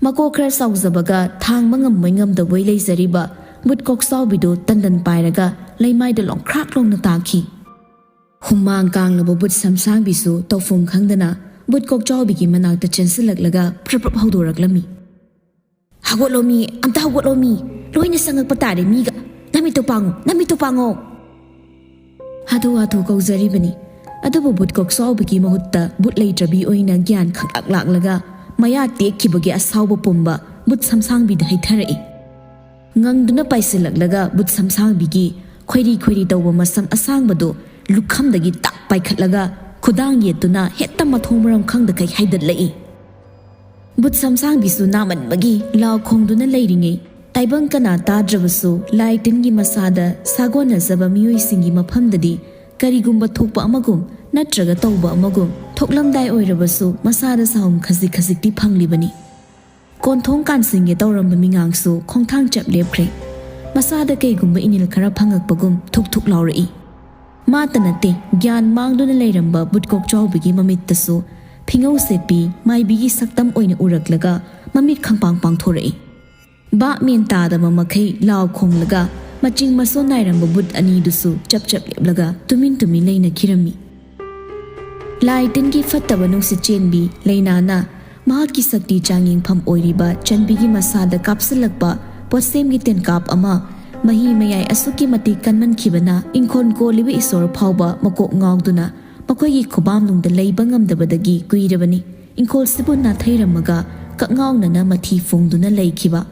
ꯃꯀꯣꯛ ꯈꯔ ꯆꯥꯎꯖꯕꯒ ꯊꯥꯡꯕ ꯉꯝꯕꯣꯏ ꯉꯝꯗꯕꯣꯏ ꯂꯩꯖꯔꯤꯕ ꯕꯨꯠ ꯀꯣꯛꯆꯥꯎꯕꯤꯗꯨ ꯇꯟꯗꯟ ꯄꯥꯏꯔꯒ ꯂꯩꯃꯥꯏꯗ ꯂꯣꯡꯈ꯭ꯔꯥꯛ ꯂꯣꯡꯅ ꯇꯥꯈꯤ꯫ ꯍꯨꯃꯥꯡ ꯀꯥꯡꯂꯕ ꯕꯨꯠ ꯁꯝꯁꯥꯡꯕꯤꯁꯨ ꯇꯧꯐꯝ ꯈꯪꯗꯅ ꯕꯨꯠ ꯀꯣꯛꯆꯥꯎꯕꯤꯒꯤ ꯃꯅꯥꯛꯇ ꯆꯦꯟꯁꯤꯜꯂꯛꯂꯒ ꯄ꯭ꯔꯞ ꯄ꯭ꯔꯞ ꯍꯧꯗꯣꯔꯛꯂꯝꯃꯤ꯫ "ꯍꯧꯒꯠꯂꯣ ꯃꯤ, ꯑꯝꯇ ꯍꯧꯒꯠꯂꯣ ꯃꯤ, ꯂꯣꯏꯅ ꯆꯪꯉꯛꯄ ꯇꯥꯔꯦ ꯃꯤꯒ꯫ ꯅꯃꯤꯠꯇꯣ ꯄꯥꯡꯉꯣ, ꯅꯃꯤꯠꯇꯣ ꯄꯥꯡꯉꯣ!" ꯍꯥꯊꯨ ꯍꯥꯊꯨ ꯀꯧꯖꯔꯤꯕꯅꯤ꯫ ꯑꯗꯨꯕꯨ ꯕꯨꯠ ꯀꯣꯛꯆꯥꯎꯕꯤꯒꯤ ꯃꯍꯨꯠꯇ ꯕꯨꯠ ꯂꯩꯇ꯭ꯔꯕꯤ ꯑꯣꯏꯅ ꯒ꯭ꯌꯥꯟ ꯈꯪꯂꯥꯛ ꯂꯥꯛꯂꯒ ꯃꯌꯥ ꯇꯦꯛꯈꯤꯕꯒꯤ ꯑꯁꯥꯎꯕ ꯄꯨꯝꯕ ꯕꯨꯠ ꯁꯝꯁꯥꯡꯕꯤꯗ ꯍꯩꯊꯔꯛꯏ꯫ ꯉꯪꯗꯨꯅ ꯄꯥꯏꯁꯤꯜꯂꯛꯂꯒ ꯕꯨꯠ ꯁꯝꯁꯥꯡꯕꯤꯒꯤ ꯈꯣꯏꯔꯤ ꯈꯣꯏꯔꯤ ꯇꯧꯕ ꯃꯁꯝ ꯑꯁꯥꯡꯕꯗꯨ ꯂꯨꯈꯝꯗꯒꯤ ꯇꯥꯛ ꯄꯥꯏꯈꯠꯂꯒ ꯈꯨꯗꯥꯡ ꯌꯦꯠꯇꯨꯅ ꯍꯦꯛꯇ ꯃꯊꯣꯡ ꯃꯔꯝ ꯈꯪꯗꯈꯩ ꯍꯥꯏꯗꯠꯂꯛꯏ꯫ ꯕꯨꯠ ꯁꯝꯁꯥꯡꯕꯤꯁꯨ ꯅꯥꯃꯟꯕꯒꯤ ꯂꯥꯎ ꯈꯣꯡꯗꯨꯅ ꯂꯩꯔꯤꯉꯩ, ꯇꯥꯏꯕꯪ ꯀꯅꯥ ꯇꯥꯗ꯭ꯔꯕꯁꯨ ꯂꯥꯏ ꯇꯤꯟꯒꯤ ꯃꯁꯥꯗ ꯁꯥꯒꯣꯟꯅꯖꯕ ꯃꯤꯑꯣꯏꯁꯤꯡꯒꯤ ꯃꯐꯝꯗꯗꯤ ꯀꯔꯤꯒꯨꯝꯕ ꯊꯣꯛꯄ ꯑꯃꯒꯨꯝ ꯅꯠꯇ꯭ꯔꯒ ꯇꯧꯕ ꯑꯃꯒꯨꯝ ꯊꯣꯛꯂꯝꯗꯥꯏ ꯑꯣꯏꯔꯕꯁꯨ ꯃꯁꯥꯗ ꯁꯥꯍꯨꯝ ꯈꯖꯤꯛ ꯈꯖꯤꯛꯇꯤ ꯐꯪꯂꯤꯕꯅꯤ꯫ ꯀꯣꯟꯊꯣꯡ ꯀꯥꯟꯁꯤꯟꯒꯦ ꯇꯧꯔꯝꯕ ꯃꯤꯉꯥꯡꯁꯨ ꯈꯣꯡꯊꯥꯡ ꯆꯞ ꯂꯦꯞꯈ꯭ꯔꯦ꯫ ꯃꯁꯥꯗ ꯀꯩꯒꯨꯝꯕ ꯏꯅꯤꯜ ꯈꯔ ꯐꯪꯉꯛꯄꯒꯨꯝ ꯊꯨꯛ ꯊꯨꯛ ꯂꯥꯎꯔꯛꯏ꯫ ꯃꯥꯇ ꯅꯠꯇꯦ, ꯒ꯭ꯌꯥꯟ ꯃꯥꯡꯗꯨꯅ ꯂꯩꯔꯝꯕ ꯕꯨꯠ ꯀꯣꯛꯆꯥꯎꯕꯤꯒꯤ ꯃꯃꯤꯠꯇꯁꯨ ꯐꯤꯉꯧ ꯁꯦꯠꯄꯤ ꯃꯥꯏꯕꯤꯒꯤ ꯁꯛꯇꯝ ꯑꯣꯏꯅ ꯎꯔꯛꯂꯒ ꯃꯃꯤꯠ ꯈꯪꯄꯥꯡ ꯄꯥꯡꯊꯣꯔꯛꯏ꯫ ꯚꯥꯞ ꯃꯦꯟ ꯇꯥꯗꯕ ꯃꯈꯩ ꯂꯥꯎ ꯈꯣꯡꯂꯒ ꯃꯆꯤꯡ ꯃꯁꯣꯟ ꯅꯥꯏꯔꯝꯕ ꯕꯨꯠ ꯑꯅꯤꯗꯨꯁꯨ ꯆꯞ ꯆꯞ ꯂꯦꯞꯂꯒ ꯇꯨꯃꯤꯟ ꯇꯨꯃꯤꯟ ꯂꯩꯅꯈꯤꯔꯝꯃꯤ꯫ ꯂꯥꯏ ꯇꯤꯟꯒꯤ ꯐꯠꯇꯕ ꯅꯨꯡꯁꯤꯠ ꯆꯦꯟꯕꯤ ꯂꯩꯅꯥꯅ ꯃꯍꯥꯛꯀꯤ ꯁꯛꯇꯤ ꯆꯥꯡꯌꯦꯡꯐꯝ ꯑꯣꯏꯔꯤꯕ ꯆꯟꯕꯤꯒꯤ ꯃꯁꯥꯗ ꯀꯥꯞꯁꯤꯜꯂꯛꯄ ꯄꯣꯠꯁꯦꯝꯒꯤ ꯇꯦꯟꯀꯥꯞ ꯑꯃ ꯃꯍꯤ ꯃꯌꯥꯏ ꯑꯁꯨꯛꯀꯤ ꯃꯇꯤꯛ ꯀꯟꯃꯟꯈꯤꯕꯅ ꯏꯪꯈꯣꯜ ꯀꯣꯜꯂꯤꯕ ꯏꯁꯣꯔ ꯐꯥꯎꯕ ꯃꯀꯣꯛ ꯉꯥꯎꯗꯨꯅ ꯃꯈꯣꯏꯒꯤ ꯈꯨꯕꯥꯝꯅꯨꯡꯗ ꯂꯩꯕ ꯉꯝꯗꯕꯗꯒꯤ ꯀꯨꯏꯔꯕꯅꯤ ꯏꯪꯈꯣꯜꯁꯤꯕꯨ ꯅꯥꯊꯩꯔꯝꯃꯒ ꯀꯛꯉꯥꯎꯅꯅ ꯃꯊꯤ ꯐꯣꯡꯗꯨꯅ ꯂꯩꯈꯤꯕ꯫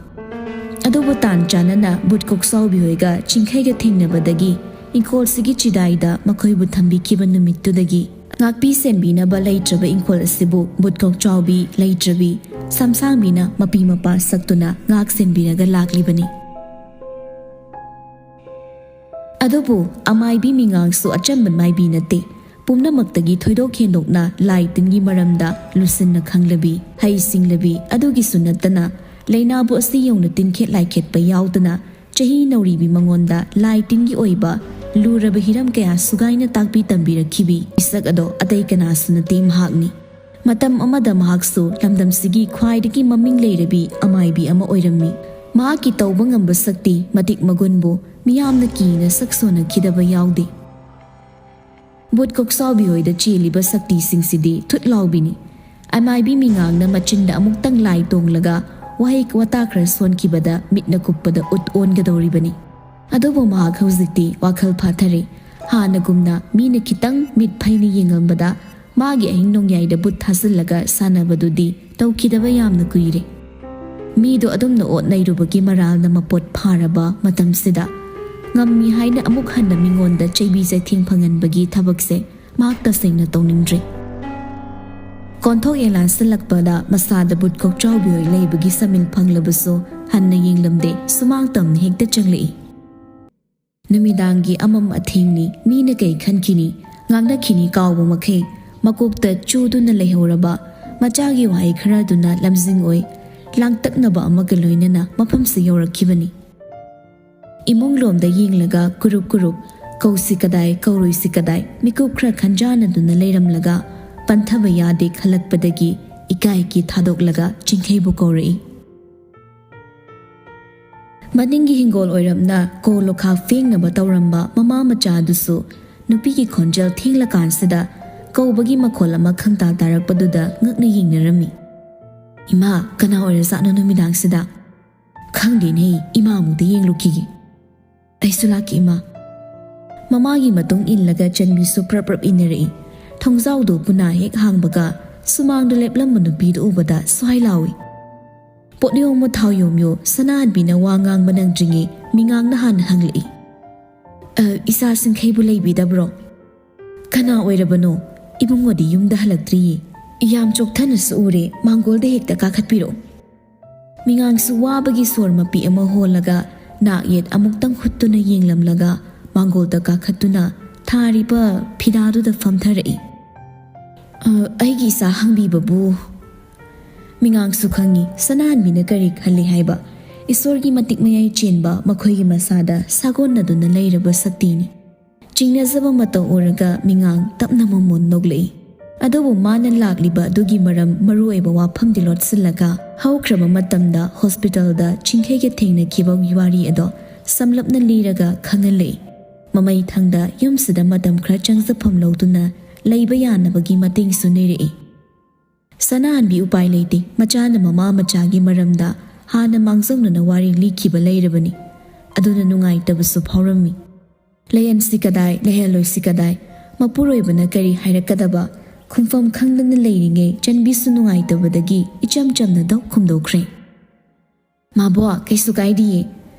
ꯑꯗꯨꯕꯨ ꯇꯥꯟ ꯆꯥꯅꯅ ꯕꯨꯠ ꯀꯣꯛꯆꯥꯎꯕꯤ ꯍꯣꯏꯒ ꯆꯤꯡꯈꯩꯒ ꯊꯦꯡꯅꯕꯗꯒꯤ ꯏꯪꯈꯣꯜꯁꯤꯒꯤ ꯆꯤꯗꯥꯏꯗ ꯃꯈꯣꯏꯕꯨ ꯊꯝꯕꯤꯈꯤꯕ ꯅꯨꯃꯤꯠꯇꯨꯗꯒꯤ ꯉꯥꯛꯄꯤ ꯁꯦꯟꯕꯤꯅꯕ ꯂꯩꯇ꯭ꯔꯕ ꯏꯪꯈꯣꯜ ꯑꯁꯤꯕꯨ ꯕꯨꯠ ꯀꯣꯛꯆꯥꯎꯕꯤ, ꯂꯩꯇ꯭ꯔꯕꯤ, ꯁꯝꯁꯥꯡꯕꯤꯅ ꯃꯄꯤ ꯃꯄꯥ ꯁꯛꯇꯨꯅ ꯉꯥꯛ ꯁꯦꯟꯕꯤꯔꯒ ꯂꯥꯛꯂꯤꯕꯅꯤ꯫ ꯑꯗꯨꯕꯨ ꯑꯃꯥꯏꯕꯤ ꯃꯤꯉꯥꯡꯁꯨ ꯑꯆꯝꯕ ꯃꯥꯏꯕꯤ ꯅꯠꯇꯦ꯫ ꯄꯨꯝꯅꯃꯛꯇꯒꯤ ꯊꯣꯏꯗꯣꯛ ꯍꯦꯟꯗꯣꯛꯅ ꯂꯥꯏ ꯇꯤꯟꯒꯤ ꯃꯔꯝꯗ ꯂꯨꯁꯤꯟꯅ ꯈꯪꯂꯕꯤ, ꯍꯩ ꯁꯤꯡꯂꯕꯤ ꯑꯗꯨꯒꯤꯁꯨ ꯅꯠꯇꯅ ꯂꯩꯅꯥꯕꯨ ꯑꯁꯤ ꯌꯧꯅ ꯇꯤꯟꯈꯦꯠ ꯂꯥꯏꯈꯦꯠꯄ ꯌꯥꯎꯗꯅ ꯆꯍꯤ ꯅꯧꯔꯤꯕꯤ ꯃꯉꯣꯟꯗ ꯂꯥꯏ ꯇꯤꯟꯒꯤ ꯑꯣꯏꯕ ꯂꯨꯔꯕ ꯍꯤꯔꯝ ꯀꯌꯥ ꯁꯨꯒꯥꯏꯅ ꯇꯥꯛꯄꯤ ꯇꯝꯕꯤꯔꯛꯈꯤꯕꯤ ꯃꯤꯁꯛ ꯑꯗꯣ ꯑꯇꯩ ꯀꯅꯥꯁꯨ ꯅꯠꯇꯦ, ꯃꯍꯥꯛꯅꯤ꯫ ꯃꯇꯝ ꯑꯃꯗ ꯃꯍꯥꯛꯁꯨ ꯂꯝꯗꯝꯁꯤꯒꯤ ꯈ꯭ꯋꯥꯏꯗꯒꯤ ꯃꯃꯤꯡ ꯂꯩꯔꯕꯤ ꯑꯃꯥꯏꯕꯤ ꯑꯃ ꯑꯣꯏꯔꯝꯃꯤ꯫ ꯃꯍꯥꯛꯀꯤ ꯇꯧꯕ ꯉꯝꯕ ꯁꯛꯇꯤ ꯃꯇꯤꯛ ꯃꯒꯨꯟꯕꯨ ꯃꯤꯌꯥꯝꯅ ꯀꯤꯅ ꯁꯛ ꯁꯣꯟꯅꯈꯤꯗꯕ ꯌꯥꯎꯗꯦ꯫ ꯕꯨꯠ ꯀꯣꯛꯆꯥꯎꯕꯤ ꯍꯣꯏꯗ ꯆꯦꯜꯂꯤꯕ ꯁꯛꯇꯤꯁꯤꯡꯁꯤꯗꯤ ꯊꯨꯠ ꯂꯥꯎꯕꯤꯅꯤ꯫ ꯑꯃꯥꯏꯕꯤ ꯃꯤꯉꯥꯡꯅ ꯃꯆꯤꯟꯗ ꯑꯃꯨꯛꯇꯪ ꯂꯥꯏ ꯇꯣꯡꯂꯒ ꯋꯥꯍꯩ ꯋꯥꯇꯥ ꯈꯔ ꯁꯣꯟꯈꯤꯕꯗ ꯃꯤꯠꯅ ꯀꯨꯞꯄꯗ ꯎꯠ ꯑꯣꯟꯒꯗꯧꯔꯤꯕꯅꯤ꯫ ꯑꯗꯨꯕꯨ ꯃꯍꯥꯛ ꯍꯧꯖꯤꯛꯇꯤ ꯋꯥꯈꯜ ꯐꯥꯊꯔꯦ꯫ ꯍꯥꯟꯅꯒꯨꯝꯅ ꯃꯤꯅ ꯈꯤꯇꯪ ꯃꯤꯠ ꯐꯩꯅ ꯌꯦꯡꯉꯝꯕꯗ ꯃꯥꯒꯤ ꯑꯍꯤꯡ ꯅꯣꯡꯌꯥꯏꯗ ꯕꯨꯠ ꯊꯥꯖꯤꯜꯂꯒ ꯁꯥꯟꯅꯕꯗꯨꯗꯤ ꯇꯧꯈꯤꯗꯕ ꯌꯥꯝꯅ ꯀꯨꯏꯔꯦ꯫ ꯃꯤꯗꯣ ꯑꯗꯨꯝꯅ ꯑꯣꯠ ꯅꯩꯔꯨꯕꯒꯤ ꯃꯔꯥꯜꯅ ꯃꯄꯣꯠ ꯐꯥꯔꯕ ꯃꯇꯝꯁꯤꯗ ꯉꯝꯃꯤ ꯍꯥꯏꯅ ꯑꯃꯨꯛ ꯍꯟꯅ ꯃꯤꯉꯣꯟꯗ ꯆꯩꯕꯤ ꯆꯩꯊꯦꯡ ꯐꯪꯍꯟꯕꯒꯤ ꯊꯕꯛꯁꯦ ꯃꯍꯥꯛ ꯇꯁꯦꯡꯅ ꯇꯧꯅꯤꯡꯗ꯭ꯔꯦ꯫ ꯀꯣꯟꯊꯣꯛ ꯌꯦꯡꯂꯥꯟꯁꯤꯜꯂꯛꯄꯗ ꯃꯁꯥꯗ ꯕꯨꯠ ꯀꯣꯛꯆꯥꯎꯕꯤ ꯍꯣꯏ ꯂꯩꯕꯒꯤ ꯁꯃꯤꯜ ꯐꯪꯂꯕꯁꯨ ꯍꯟꯅ ꯌꯦꯡꯂꯝꯗꯦ꯫ ꯁꯨꯃꯥꯡ ꯇꯝꯅ ꯍꯦꯛꯇ ꯆꯪꯂꯛꯏ꯫ ꯅꯨꯃꯤꯗꯥꯡꯒꯤ ꯑꯃꯝ ꯑꯊꯦꯡꯅꯤ꯫ ꯃꯤꯅ ꯀꯩ ꯈꯟꯈꯤꯅꯤ, ꯉꯥꯡꯅꯈꯤꯅꯤ ꯀꯥꯎꯕ ꯃꯈꯩ ꯃꯀꯣꯛꯇ ꯆꯨꯗꯨꯅ ꯂꯩꯍꯧꯔꯕ ꯃꯆꯥꯒꯤ ꯋꯥꯍꯩ ꯈꯔꯗꯨꯅ ꯂꯝꯖꯤꯡ ꯑꯣꯏ ꯂꯥꯡꯇꯛꯅꯕ ꯑꯃꯒ ꯂꯣꯏꯅꯅ ꯃꯐꯝꯁꯤ ꯌꯧꯔꯛꯈꯤꯕꯅꯤ꯫ ꯏꯃꯨꯡꯂꯣꯝꯗ ꯌꯦꯡꯂꯒ ꯀꯨꯔꯨꯞ ꯀꯨꯔꯨꯞ, ꯀꯧꯁꯤ ꯀꯗꯥꯏ, ꯀꯧꯔꯣꯏꯁꯤ ꯀꯗꯥꯏ, ꯃꯤꯀꯨꯞ ꯈꯔ ꯈꯟꯖꯥꯟꯅꯗꯨꯅ ꯂꯩꯔꯝꯂꯒ ꯄꯟꯊꯕ ꯌꯥꯗꯦ ꯈꯜꯂꯛꯄꯗꯒꯤ ꯏꯀꯥꯏ ꯀꯤ ꯊꯥꯗꯣꯛꯂꯒ ꯆꯤꯡꯈꯩꯕꯨ ꯀꯧꯔꯛꯏ꯫ ꯃꯅꯤꯡꯒꯤ ꯍꯤꯡꯒꯣꯜ ꯑꯣꯏꯔꯞꯅ ꯀꯣ ꯂꯣꯈꯥꯛ ꯐꯦꯡꯅꯕ ꯇꯧꯔꯝꯕ ꯃꯃꯥ ꯃꯆꯥ ꯑꯗꯨꯁꯨ ꯅꯨꯄꯤꯒꯤ ꯈꯣꯟꯖꯦꯜ ꯊꯦꯡꯂꯀꯥꯟꯁꯤꯗ ꯀꯧꯕꯒꯤ ꯃꯈꯣꯜ ꯑꯃ ꯈꯪꯇꯥ ꯇꯥꯔꯛꯄꯗꯨꯗ ꯉꯛꯅ ꯌꯦꯡꯅꯔꯝꯃꯤ꯫ "ꯏꯃꯥ, ꯀꯅꯥ ꯑꯣꯏꯔꯖꯥꯠꯅꯣ ꯅꯨꯃꯤꯗꯥꯡꯁꯤꯗ? ꯈꯪꯗꯦꯅꯦ, ꯏꯃꯥ ꯑꯃꯨꯛꯇ ꯌꯦꯡꯂꯨꯈꯤꯒꯦ꯫ ꯑꯩꯁꯨ ꯂꯥꯛꯀꯦ, ꯏꯃꯥ꯫" ꯃꯃꯥꯒꯤ ꯃꯇꯨꯡ ꯏꯜꯂꯒ ꯆꯟꯕꯤꯁꯨ ꯄ꯭ꯔꯞ ꯄ꯭ꯔꯞ ꯏꯟꯅꯔꯛꯏ꯫ ꯊꯣꯡꯖꯥꯎꯗꯨ ꯄꯨꯅꯥ ꯍꯦꯛ ꯍꯥꯡꯕꯒ ꯁꯨꯃꯥꯡꯗ ꯂꯦꯞꯂꯝꯕ ꯅꯨꯄꯤꯗꯨ ꯎꯕꯗ ꯁ꯭ꯋꯥꯏ ꯂꯥꯎꯏ꯫ "ꯄꯣꯠꯌꯣꯝꯃꯨ ꯊꯥꯎ ꯌꯣꯝꯌꯨ", ꯁꯅꯥꯍꯟꯕꯤꯅ ꯋꯥ ꯉꯥꯡꯕ ꯅꯪꯗ꯭ꯔꯤꯉꯩ ꯃꯤꯉꯥꯡꯅ ꯍꯥꯟꯅ ꯍꯪꯂꯛꯏ꯫ "ꯑ, ꯏꯆꯥ ꯁꯤꯡꯈꯩꯕꯨ ꯂꯩꯕꯤꯗꯕ꯭ꯔꯣ?" "ꯀꯅꯥ ꯑꯣꯏꯔꯕꯅꯣ? ꯏꯕꯨꯡꯉꯣꯗꯤ ꯌꯨꯝꯗ ꯍꯜꯂꯛꯇ꯭ꯔꯤꯌꯦ꯫ ꯌꯥꯝ ꯆꯣꯛꯊꯅꯁꯨ ꯎꯔꯦ, ꯃꯥꯡꯒꯣꯜꯗ ꯍꯦꯛꯇ ꯀꯥꯈꯠꯄꯤꯔꯛꯑꯣ꯫" ꯃꯤꯉꯥꯡꯁꯨ ꯋꯥꯕꯒꯤ ꯁꯣꯔ ꯃꯄꯤ ꯑꯃ ꯍꯣꯜꯂꯒ ꯅꯥꯛ ꯌꯦꯠ ꯑꯃꯨꯛꯇꯪ ꯍꯨꯠꯇꯨꯅ ꯌꯦꯡꯂꯝꯂꯒ ꯃꯥꯡꯒꯣꯜꯗ ꯀꯥꯈꯠꯇꯨꯅ ꯊꯥꯔꯤꯕ ꯐꯤꯗꯥꯗꯨꯗ ꯐꯝꯊꯔꯛꯏ꯫ "ꯑ, ꯑꯩꯒꯤ ꯏꯆꯥ ꯍꯪꯕꯤꯕꯕꯨ?" ꯃꯤꯉꯥꯡꯁꯨ ꯈꯪꯏ ꯁꯅꯥꯍꯟꯕꯤꯅ ꯀꯔꯤ ꯈꯜꯂꯤ ꯍꯥꯏꯕ꯫ ꯏꯁꯣꯔꯒꯤ ꯃꯇꯤꯛ ꯃꯌꯥꯏ ꯆꯦꯟꯕ ꯃꯈꯣꯏꯒꯤ ꯃꯁꯥꯗ ꯁꯥꯒꯣꯟꯅꯗꯨꯅ ꯂꯩꯔꯕ ꯁꯛꯇꯤꯅꯤ꯫ ꯆꯤꯡꯅꯖꯕ ꯃꯇꯧ ꯎꯔꯒ ꯃꯤꯉꯥꯡ ꯇꯞꯅ ꯃꯃꯣꯟ ꯅꯣꯛꯂꯛꯏ꯫ ꯑꯗꯨꯕꯨ ꯃꯥꯅ ꯂꯥꯛꯂꯤꯕ ꯑꯗꯨꯒꯤ ꯃꯔꯝ ꯃꯔꯨ ꯑꯣꯏꯕ ꯋꯥꯐꯝꯗꯤ ꯂꯣꯠꯁꯤꯜꯂꯒ ꯍꯧꯈ꯭ꯔꯕ ꯃꯇꯝꯗ ꯍꯣꯁꯄꯤꯇꯥꯜꯗ ꯆꯤꯡꯈꯩꯒ ꯊꯦꯡꯅꯈꯤꯕꯒꯤ ꯋꯥꯔꯤ ꯑꯗꯣ ꯁꯝꯂꯞꯅ ꯂꯤꯔꯒ ꯈꯪꯍꯜꯂꯛꯏ꯫ ꯃꯃꯩ ꯊꯪꯗ ꯌꯨꯝꯁꯤꯗ ꯃꯇꯝ ꯈꯔ ꯆꯪꯖꯐꯝ ꯂꯧꯗꯨꯅ ꯂꯩꯕ ꯌꯥꯅꯕꯒꯤ ꯃꯇꯦꯡꯁꯨ ꯅꯤꯔꯛꯏ꯫ ꯁꯅꯥꯍꯟꯕꯤ ꯎꯄꯥꯏ ꯂꯩꯇꯦ, ꯃꯆꯥꯅ ꯃꯃꯥ ꯃꯆꯥꯒꯤ ꯃꯔꯝꯗ ꯍꯥꯟꯅ ꯃꯥꯡꯖꯧꯅꯅ ꯋꯥꯔꯤ ꯂꯤꯈꯤꯕ ꯂꯩꯔꯕꯅꯤ꯫ ꯑꯗꯨꯅ ꯅꯨꯡꯉꯥꯏꯇꯕꯁꯨ ꯐꯥꯎꯔꯝꯃꯤ꯫ ꯂꯩꯍꯟꯁꯤ ꯀꯗꯥꯏ, ꯂꯩꯍꯜꯂꯣꯏꯁꯤ ꯀꯗꯥꯏ, ꯃꯄꯨꯔꯣꯏꯕꯅ ꯀꯔꯤ ꯍꯥꯏꯔꯛꯀꯗꯕ? ꯈꯨꯝꯐꯝ ꯈꯪꯗꯅ ꯂꯩꯔꯤꯉꯩ ꯆꯟꯕꯤꯁꯨ ꯅꯨꯡꯉꯥꯏꯇꯕꯗꯒꯤ ꯏꯆꯝ ꯆꯝꯅ ꯗꯧ ꯈꯨꯝꯗꯣꯛꯈ꯭ꯔꯦ꯫ "ꯃꯥꯕꯣꯛ, ꯀꯩꯁꯨ ꯀꯥꯏꯗꯤꯌꯦ꯫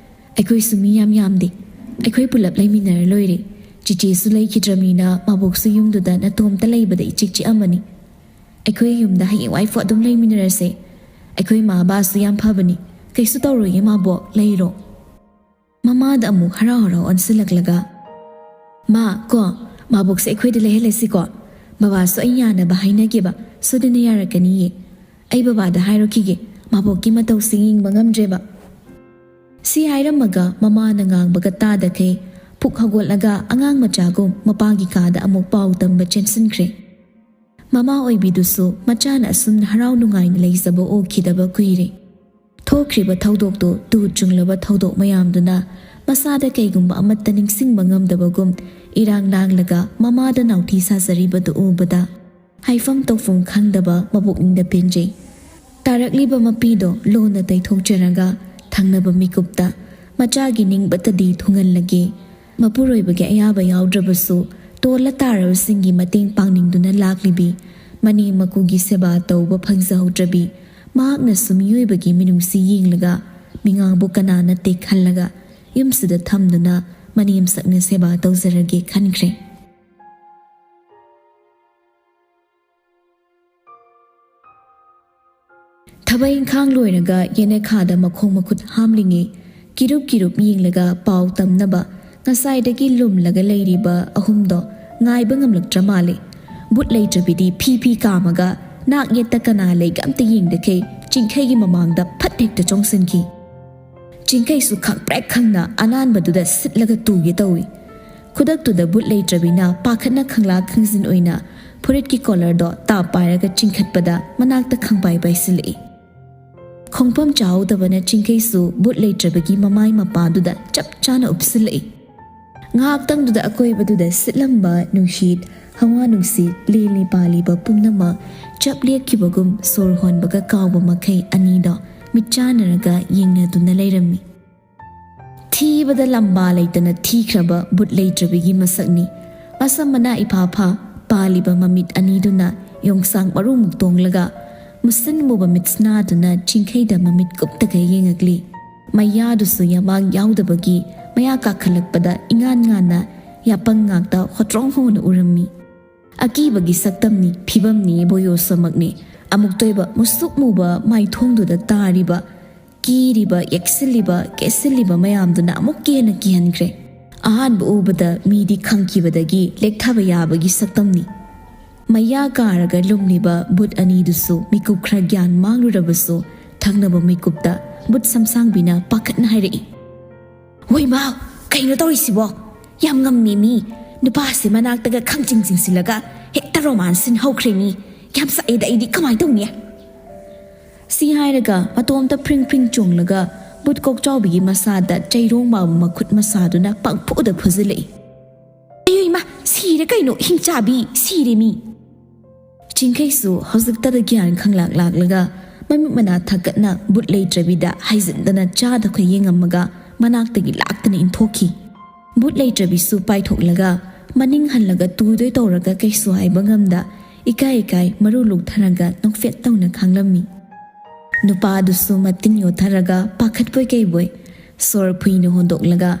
ꯑꯩꯈꯣꯏꯁꯨ ꯃꯤ ꯌꯥꯝ ꯌꯥꯝꯗꯦ꯫ ꯑꯩꯈꯣꯏ ꯄꯨꯂꯞ ꯂꯩꯃꯤꯟꯅꯔ ꯂꯣꯏꯔꯦ꯫ ꯆꯤꯆꯦꯁꯨ ꯂꯩꯈꯤꯗ꯭ꯔꯕꯅꯤꯅ ꯃꯥꯕꯣꯛꯁꯨ ꯌꯨꯝꯗꯨꯗ ꯅꯇꯣꯝꯇ ꯂꯩꯕꯗ ꯏꯆꯤꯛ ꯆꯤꯛꯑꯝꯃꯅꯤ꯫ ꯑꯩꯈꯣꯏ ꯌꯨꯝꯗ ꯍꯌꯦꯡꯋꯥꯏꯐꯥꯎ ꯑꯗꯨꯝ ꯂꯩꯃꯤꯟꯅꯔꯁꯦ꯫ ꯑꯩꯈꯣꯏ ꯃꯥ ꯕꯥꯁꯨ ꯌꯥꯝ ꯐꯕꯅꯤ꯫ ꯀꯩꯁꯨ ꯇꯧꯔꯣꯏꯌꯦ ꯃꯥꯕꯣꯛ, ꯂꯩꯔꯣ꯫" ꯃꯃꯥꯗ ꯑꯃꯨꯛ ꯍꯔꯥꯎ ꯍꯔꯥꯎ ꯑꯣꯟꯁꯤꯜꯂꯛꯂꯒ, "ꯃꯥ, ꯀꯣ, ꯃꯥꯕꯣꯛꯁꯦ ꯑꯩꯈꯣꯏꯗ ꯂꯩꯍꯜꯂꯁꯤꯀꯣ꯫ ꯕꯕꯥꯁꯨ ꯑꯩ ꯌꯥꯅꯕ ꯍꯥꯏꯅꯒꯦꯕ, ꯁꯣꯏꯗꯅ ꯌꯥꯔꯛꯀꯅꯤꯌꯦ꯫ ꯑꯩ ꯕꯕꯥꯗ ꯍꯥꯏꯔꯨꯈꯤꯒꯦ, ꯃꯥꯕꯣꯛꯀꯤ ꯃꯇꯧꯁꯤ ꯌꯦꯡꯕ ꯉꯝꯗ꯭ꯔꯦꯕ꯫" ꯁꯤ ꯍꯥꯏꯔꯝꯃꯒ ꯃꯃꯥꯅ ꯉꯥꯡꯕꯒ ꯇꯥꯗꯈꯩ ꯄꯨꯛ ꯍꯧꯒꯠꯂꯒ ꯑꯉꯥꯡ ꯃꯆꯥꯒꯨꯝ ꯃꯄꯥꯒꯤ ꯀꯥꯗ ꯑꯃꯨꯛ ꯄꯥꯎ ꯇꯝꯕ ꯆꯦꯟꯁꯤꯟꯈ꯭ꯔꯦ꯫ ꯃꯃꯥ ꯑꯣꯏꯕꯤꯗꯨꯁꯨ ꯃꯆꯥꯅ ꯑꯁꯨꯝꯅ ꯍꯔꯥꯎ ꯅꯨꯡꯉꯥꯏꯅ ꯂꯩꯖꯕ ꯎꯈꯤꯗꯕ ꯀꯨꯏꯔꯦ꯫ ꯊꯣꯛꯈ꯭ꯔꯤꯕ ꯊꯧꯗꯣꯛꯇꯨ ꯇꯨ ꯆꯨꯡꯂꯕ ꯊꯧꯗꯣꯛ ꯃꯌꯥꯝꯗꯨꯅ ꯃꯁꯥꯗ ꯀꯩꯒꯨꯝꯕ ꯑꯃꯠꯇ ꯅꯤꯡꯁꯤꯡꯕ ꯉꯝꯗꯕꯒꯨꯝ ꯏꯔꯥꯡ ꯂꯥꯡꯂꯒ ꯃꯃꯥꯗ ꯅꯥꯎꯊꯤ ꯁꯥꯖꯔꯤꯕꯗꯨ ꯎꯕꯗ ꯍꯥꯏꯐꯝ ꯇꯧꯐꯝ ꯈꯪꯗꯕ ꯃꯄꯨꯛꯅꯤꯡꯗ ꯄꯦꯟꯖꯩ꯫ ꯇꯥꯔꯛꯂꯤꯕ ꯃꯄꯤꯗꯣ ꯂꯣꯟꯅ ꯇꯩꯊꯣꯛꯆꯔꯒ ꯊꯪꯅꯕ ꯃꯤꯀꯨꯞꯇ ꯃꯆꯥꯒꯤ ꯅꯤꯡꯕꯇꯗꯤ ꯊꯨꯡꯍꯜꯂꯒꯦ꯫ ꯃꯄꯨꯔꯣꯏꯕꯒꯤ ꯑꯌꯥꯕ ꯌꯥꯎꯗ꯭ꯔꯕꯁꯨ ꯇꯣꯜꯂ ꯇꯥꯔꯕꯁꯤꯡꯒꯤ ꯃꯇꯦꯡ ꯄꯥꯡꯅꯤꯡꯗꯨꯅ ꯂꯥꯛꯂꯤꯕꯤ ꯃꯅꯦꯝ ꯃꯀꯨꯒꯤ ꯁꯦꯕꯥ ꯇꯧꯕ ꯐꯪꯖꯍꯧꯗ꯭ꯔꯕꯤ ꯃꯍꯥꯛꯅꯁꯨ ꯃꯤꯑꯣꯏꯕꯒꯤ ꯃꯤꯅꯨꯡꯁꯤ ꯌꯦꯡꯂꯒ ꯃꯤꯉꯥꯡꯕꯨ ꯀꯅꯥ ꯅꯠꯇꯦ ꯈꯜꯂꯒ ꯌꯨꯝꯁꯤꯗ ꯊꯝꯗꯨꯅ ꯃꯅꯦꯝꯁꯛꯅ ꯁꯦꯕꯥ ꯇꯧꯖꯔꯒꯦ ꯈꯟꯈ꯭ꯔꯦ꯫ ꯊꯕꯛ ꯏꯪꯈꯥꯡ ꯂꯣꯏꯔꯒ ꯌꯦꯅꯈꯥꯗ ꯃꯈꯣꯡ ꯃꯈꯨꯠ ꯍꯥꯝꯂꯤꯉꯩ ꯀꯤꯔꯨꯞ ꯀꯤꯔꯨꯞ ꯌꯦꯡꯂꯒ ꯄꯥꯎ ꯇꯝꯅꯕ ꯉꯁꯥꯏꯗꯒꯤ ꯂꯨꯝꯂꯒ ꯂꯩꯔꯤꯕ ꯑꯍꯨꯝꯗꯣ ꯉꯥꯏꯕ ꯉꯝꯂꯛꯇ꯭ꯔ ꯃꯥꯜꯂꯦ꯫ ꯕꯨꯠ ꯂꯩꯇ꯭ꯔꯕꯤꯗꯤ ꯐꯤ ꯐꯤ ꯀꯥꯝꯃꯒ ꯅꯥꯛ ꯌꯦꯠꯇ ꯀꯅꯥ ꯂꯩꯒ ꯑꯝꯇ ꯌꯦꯡꯗꯈꯩ ꯆꯤꯡꯈꯩꯒꯤ ꯃꯃꯥꯡꯗ ꯐꯠ ꯍꯦꯛꯇ ꯆꯣꯡꯁꯤꯟꯈꯤ꯫ ꯆꯤꯡꯈꯩꯁꯨ ꯈꯪꯄ꯭ꯔꯦꯛ ꯈꯪꯅ ꯑꯅꯥꯟꯕꯗꯨꯗ ꯁꯤꯠꯂꯒ ꯇꯨꯒꯦ ꯇꯧꯏ꯫ ꯈꯨꯗꯛꯇꯨꯗ ꯕꯨꯠ ꯂꯩꯇ꯭ꯔꯕꯤꯅ ꯄꯥꯈꯠꯅ ꯈꯪꯂꯥꯛ ꯈꯪꯖꯤꯟ ꯑꯣꯏꯅ ꯐꯨꯔꯤꯠꯀꯤ ꯀꯣꯂꯔꯗꯣ ꯇꯥꯞ ꯄꯥꯏꯔꯒ ꯆꯤꯡꯈꯠꯄꯗ ꯃꯅꯥꯛꯇ ꯈꯪꯄꯥꯏ ꯄꯥꯏꯁꯤꯜꯂꯛꯏ꯫ ꯈꯣꯡꯐꯝ ꯆꯥꯍꯧꯗꯕꯅ ꯆꯤꯡꯈꯩꯁꯨ ꯕꯨꯠ ꯂꯩꯇ꯭ꯔꯕꯒꯤ ꯃꯃꯥꯏ ꯃꯄꯥꯗꯨꯗ ꯆꯞ ꯆꯥꯅ ꯎꯞꯁꯤꯜꯂꯛꯏ꯫ ꯉꯥꯏꯍꯥꯛꯇꯪꯗꯨꯗ ꯑꯀꯣꯏꯕꯗꯨꯗ ꯁꯤꯠꯂꯝꯕ ꯅꯨꯡꯁꯤꯠ, ꯍꯋꯥ ꯅꯨꯡꯁꯤꯠ, ꯂꯦꯜꯂꯤ ꯄꯥꯜꯂꯤꯕ ꯄꯨꯝꯅꯃꯛ ꯆꯞ ꯂꯦꯞꯈꯤꯕꯒꯨꯝ ꯁꯣꯔ ꯍꯣꯟꯕꯒ ꯀꯥꯎꯕ ꯃꯈꯩ ꯑꯅꯤꯗꯣ ꯃꯤꯠꯆꯥꯟꯅꯔꯒ ꯌꯦꯡꯅꯗꯨꯅ ꯂꯩꯔꯝꯃꯤ꯫ ꯊꯤꯕꯗ ꯂꯝꯕꯥ ꯂꯩꯇꯅ ꯊꯤꯈ꯭ꯔꯕ ꯕꯨꯠ ꯂꯩꯇ꯭ꯔꯕꯤꯒꯤ ꯃꯁꯛꯅꯤ꯫ ꯃꯁꯝ ꯃꯅꯥ ꯏꯐꯥ ꯐꯥ ꯄꯥꯜꯂꯤꯕ ꯃꯃꯤꯠ ꯑꯅꯤꯗꯨꯅ ꯌꯣꯡꯆꯥꯡ ꯃꯔꯨꯃꯨꯛ ꯇꯣꯡꯂꯒ ꯃꯨꯁꯤꯟ ꯃꯨꯕ ꯃꯤꯠꯁꯅꯥꯗꯨꯅ ꯆꯤꯡꯈꯩꯗ ꯃꯃꯤꯠ ꯀꯨꯞꯇꯒ ꯌꯦꯡꯉꯛꯂꯤ꯫ ꯃꯌꯥꯗꯨꯁꯨ ꯌꯥꯃꯥꯡ ꯌꯥꯎꯗꯕꯒꯤ ꯃꯌꯥ ꯀꯥꯈꯠꯂꯛꯄꯗ ꯏꯉꯥꯟ ꯉꯥꯟꯅ ꯌꯥꯄꯪ ꯉꯥꯛꯇ ꯍꯣꯇ꯭ꯔꯣꯡ ꯍꯣꯅ ꯎꯔꯝꯃꯤ꯫ ꯑꯀꯤꯕꯒꯤ ꯁꯛꯇꯝꯅꯤ, ꯐꯤꯕꯝꯅꯤ, ꯕꯣꯌꯣꯁꯃꯛꯅꯤ꯫ ꯑꯃꯨꯛꯇꯣꯏꯕ ꯃꯨꯁꯨꯛ ꯃꯨꯕ ꯃꯥꯏꯊꯣꯡꯗꯨꯗ ꯇꯥꯔꯤꯕ ꯀꯤꯔꯤꯕ, ꯌꯦꯛꯁꯤꯜꯂꯤꯕ, ꯀꯦꯠꯁꯤꯜꯂꯤꯕ ꯃꯌꯥꯝꯗꯨꯅ ꯑꯃꯨꯛꯀ ꯍꯦꯟꯅ ꯀꯤꯍꯟꯈ꯭ꯔꯦ꯫ ꯑꯍꯥꯟꯕ ꯎꯕꯗ ꯃꯤꯗꯤ ꯈꯪꯈꯤꯕꯗꯒꯤ ꯂꯦꯛꯊꯕ ꯌꯥꯕꯒꯤ ꯁꯛꯇꯝꯅꯤ꯫ ꯃꯌꯥ ꯀꯥꯔꯒ ꯂꯨꯝꯂꯤꯕ ꯕꯨꯠ ꯑꯅꯤꯗꯨꯁꯨ ꯃꯤꯀꯨꯞ ꯈꯔ ꯒ꯭ꯌꯥꯟ ꯃꯥꯡꯂꯨꯔꯕꯁꯨ ꯊꯪꯅꯕ ꯃꯤꯀꯨꯞꯇ ꯕꯨꯠ ꯁꯝꯁꯥꯡꯕꯤꯅ ꯄꯥꯈꯠꯅ ꯍꯥꯏꯔꯛꯏ, "ꯍꯣꯏ ꯃꯥ, ꯀꯩꯅꯣ ꯇꯧꯔꯤꯁꯤꯕꯣ? ꯌꯥꯝ ꯉꯝꯃꯤ ꯃꯤ꯫ ꯅꯨꯄꯥꯁꯦ ꯃꯅꯥꯛꯇꯒ ꯈꯪꯆꯤꯡ ꯆꯤꯡꯁꯤꯜꯂꯒ ꯍꯦꯛꯇ ꯔꯣꯃꯥꯟꯁ ꯁꯤꯟ ꯍꯧꯈ꯭ꯔꯦ ꯃꯤ꯫ ꯌꯥꯝ ꯆꯥꯛꯑꯦꯗ ꯑꯩꯗꯤ, ꯀꯃꯥꯏꯅ ꯇꯧꯅꯤ?" ꯁꯤ ꯍꯥꯏꯔꯒ ꯃꯇꯣꯝꯇ ꯐ꯭ꯔꯤꯡ ꯐ꯭ꯔꯤꯡ ꯆꯣꯡꯂꯒ ꯕꯨꯠ ꯀꯣꯛꯆꯥꯎꯕꯤꯒꯤ ꯃꯁꯥꯗ ꯆꯩꯔꯣꯡ ꯃꯥꯟꯕ ꯃꯈꯨꯠ ꯃꯁꯥꯗꯨꯅ ꯄꯪꯐꯨꯗ ꯐꯨꯖꯤꯜꯂꯛꯏ꯫ "ꯑꯌꯣ ꯏꯃꯥ, ꯁꯤꯔꯦ ꯀꯩꯅꯣ, ꯍꯤꯡꯆꯥꯕꯤ, ꯁꯤꯔꯦ ꯃꯤ!" ꯆꯤꯡꯈꯩꯁꯨ ꯍꯧꯖꯤꯛꯇꯗ ꯒ꯭ꯌꯥꯟ ꯈꯪꯂꯥꯛ ꯂꯥꯛꯂꯒ ꯃꯃꯤꯠ ꯃꯅꯥ ꯊꯛꯀꯠꯅ ꯕꯨꯠ ꯂꯩꯇ꯭ꯔꯕꯤꯗ ꯍꯥꯏꯖꯤꯟꯗꯅ ꯆꯥꯗ ꯈꯣꯏ ꯌꯦꯡꯉꯝꯃꯒ ꯃꯅꯥꯛꯇꯒꯤ ꯂꯥꯛꯇꯅ ꯏꯟꯊꯣꯛꯈꯤ꯫ ꯕꯨꯠ ꯂꯩꯇ꯭ꯔꯕꯤꯁꯨ ꯄꯥꯏꯊꯣꯛꯂꯒ ꯃꯅꯤꯡ ꯍꯜꯂꯒ ꯇꯨꯗꯣꯏ ꯇꯧꯔꯒ ꯀꯩꯁꯨ ꯍꯥꯏꯕ ꯉꯝꯗ ꯏꯀꯥꯏ ꯏꯀꯥꯏ ꯃꯔꯨ ꯂꯨꯛꯊꯔꯒ ꯅꯣꯛꯐꯦꯠ ꯇꯧꯅ ꯈꯥꯡꯂꯝꯃꯤ꯫ ꯅꯨꯄꯥꯗꯨꯁꯨ ꯃꯇꯤꯟ ꯌꯣꯠꯊꯔꯒ ꯄꯥꯈꯠꯄꯣꯏ ꯀꯩꯕꯣꯏ ꯁꯣꯔ ꯐꯨꯏꯅ ꯍꯣꯟꯗꯣꯛꯂꯒ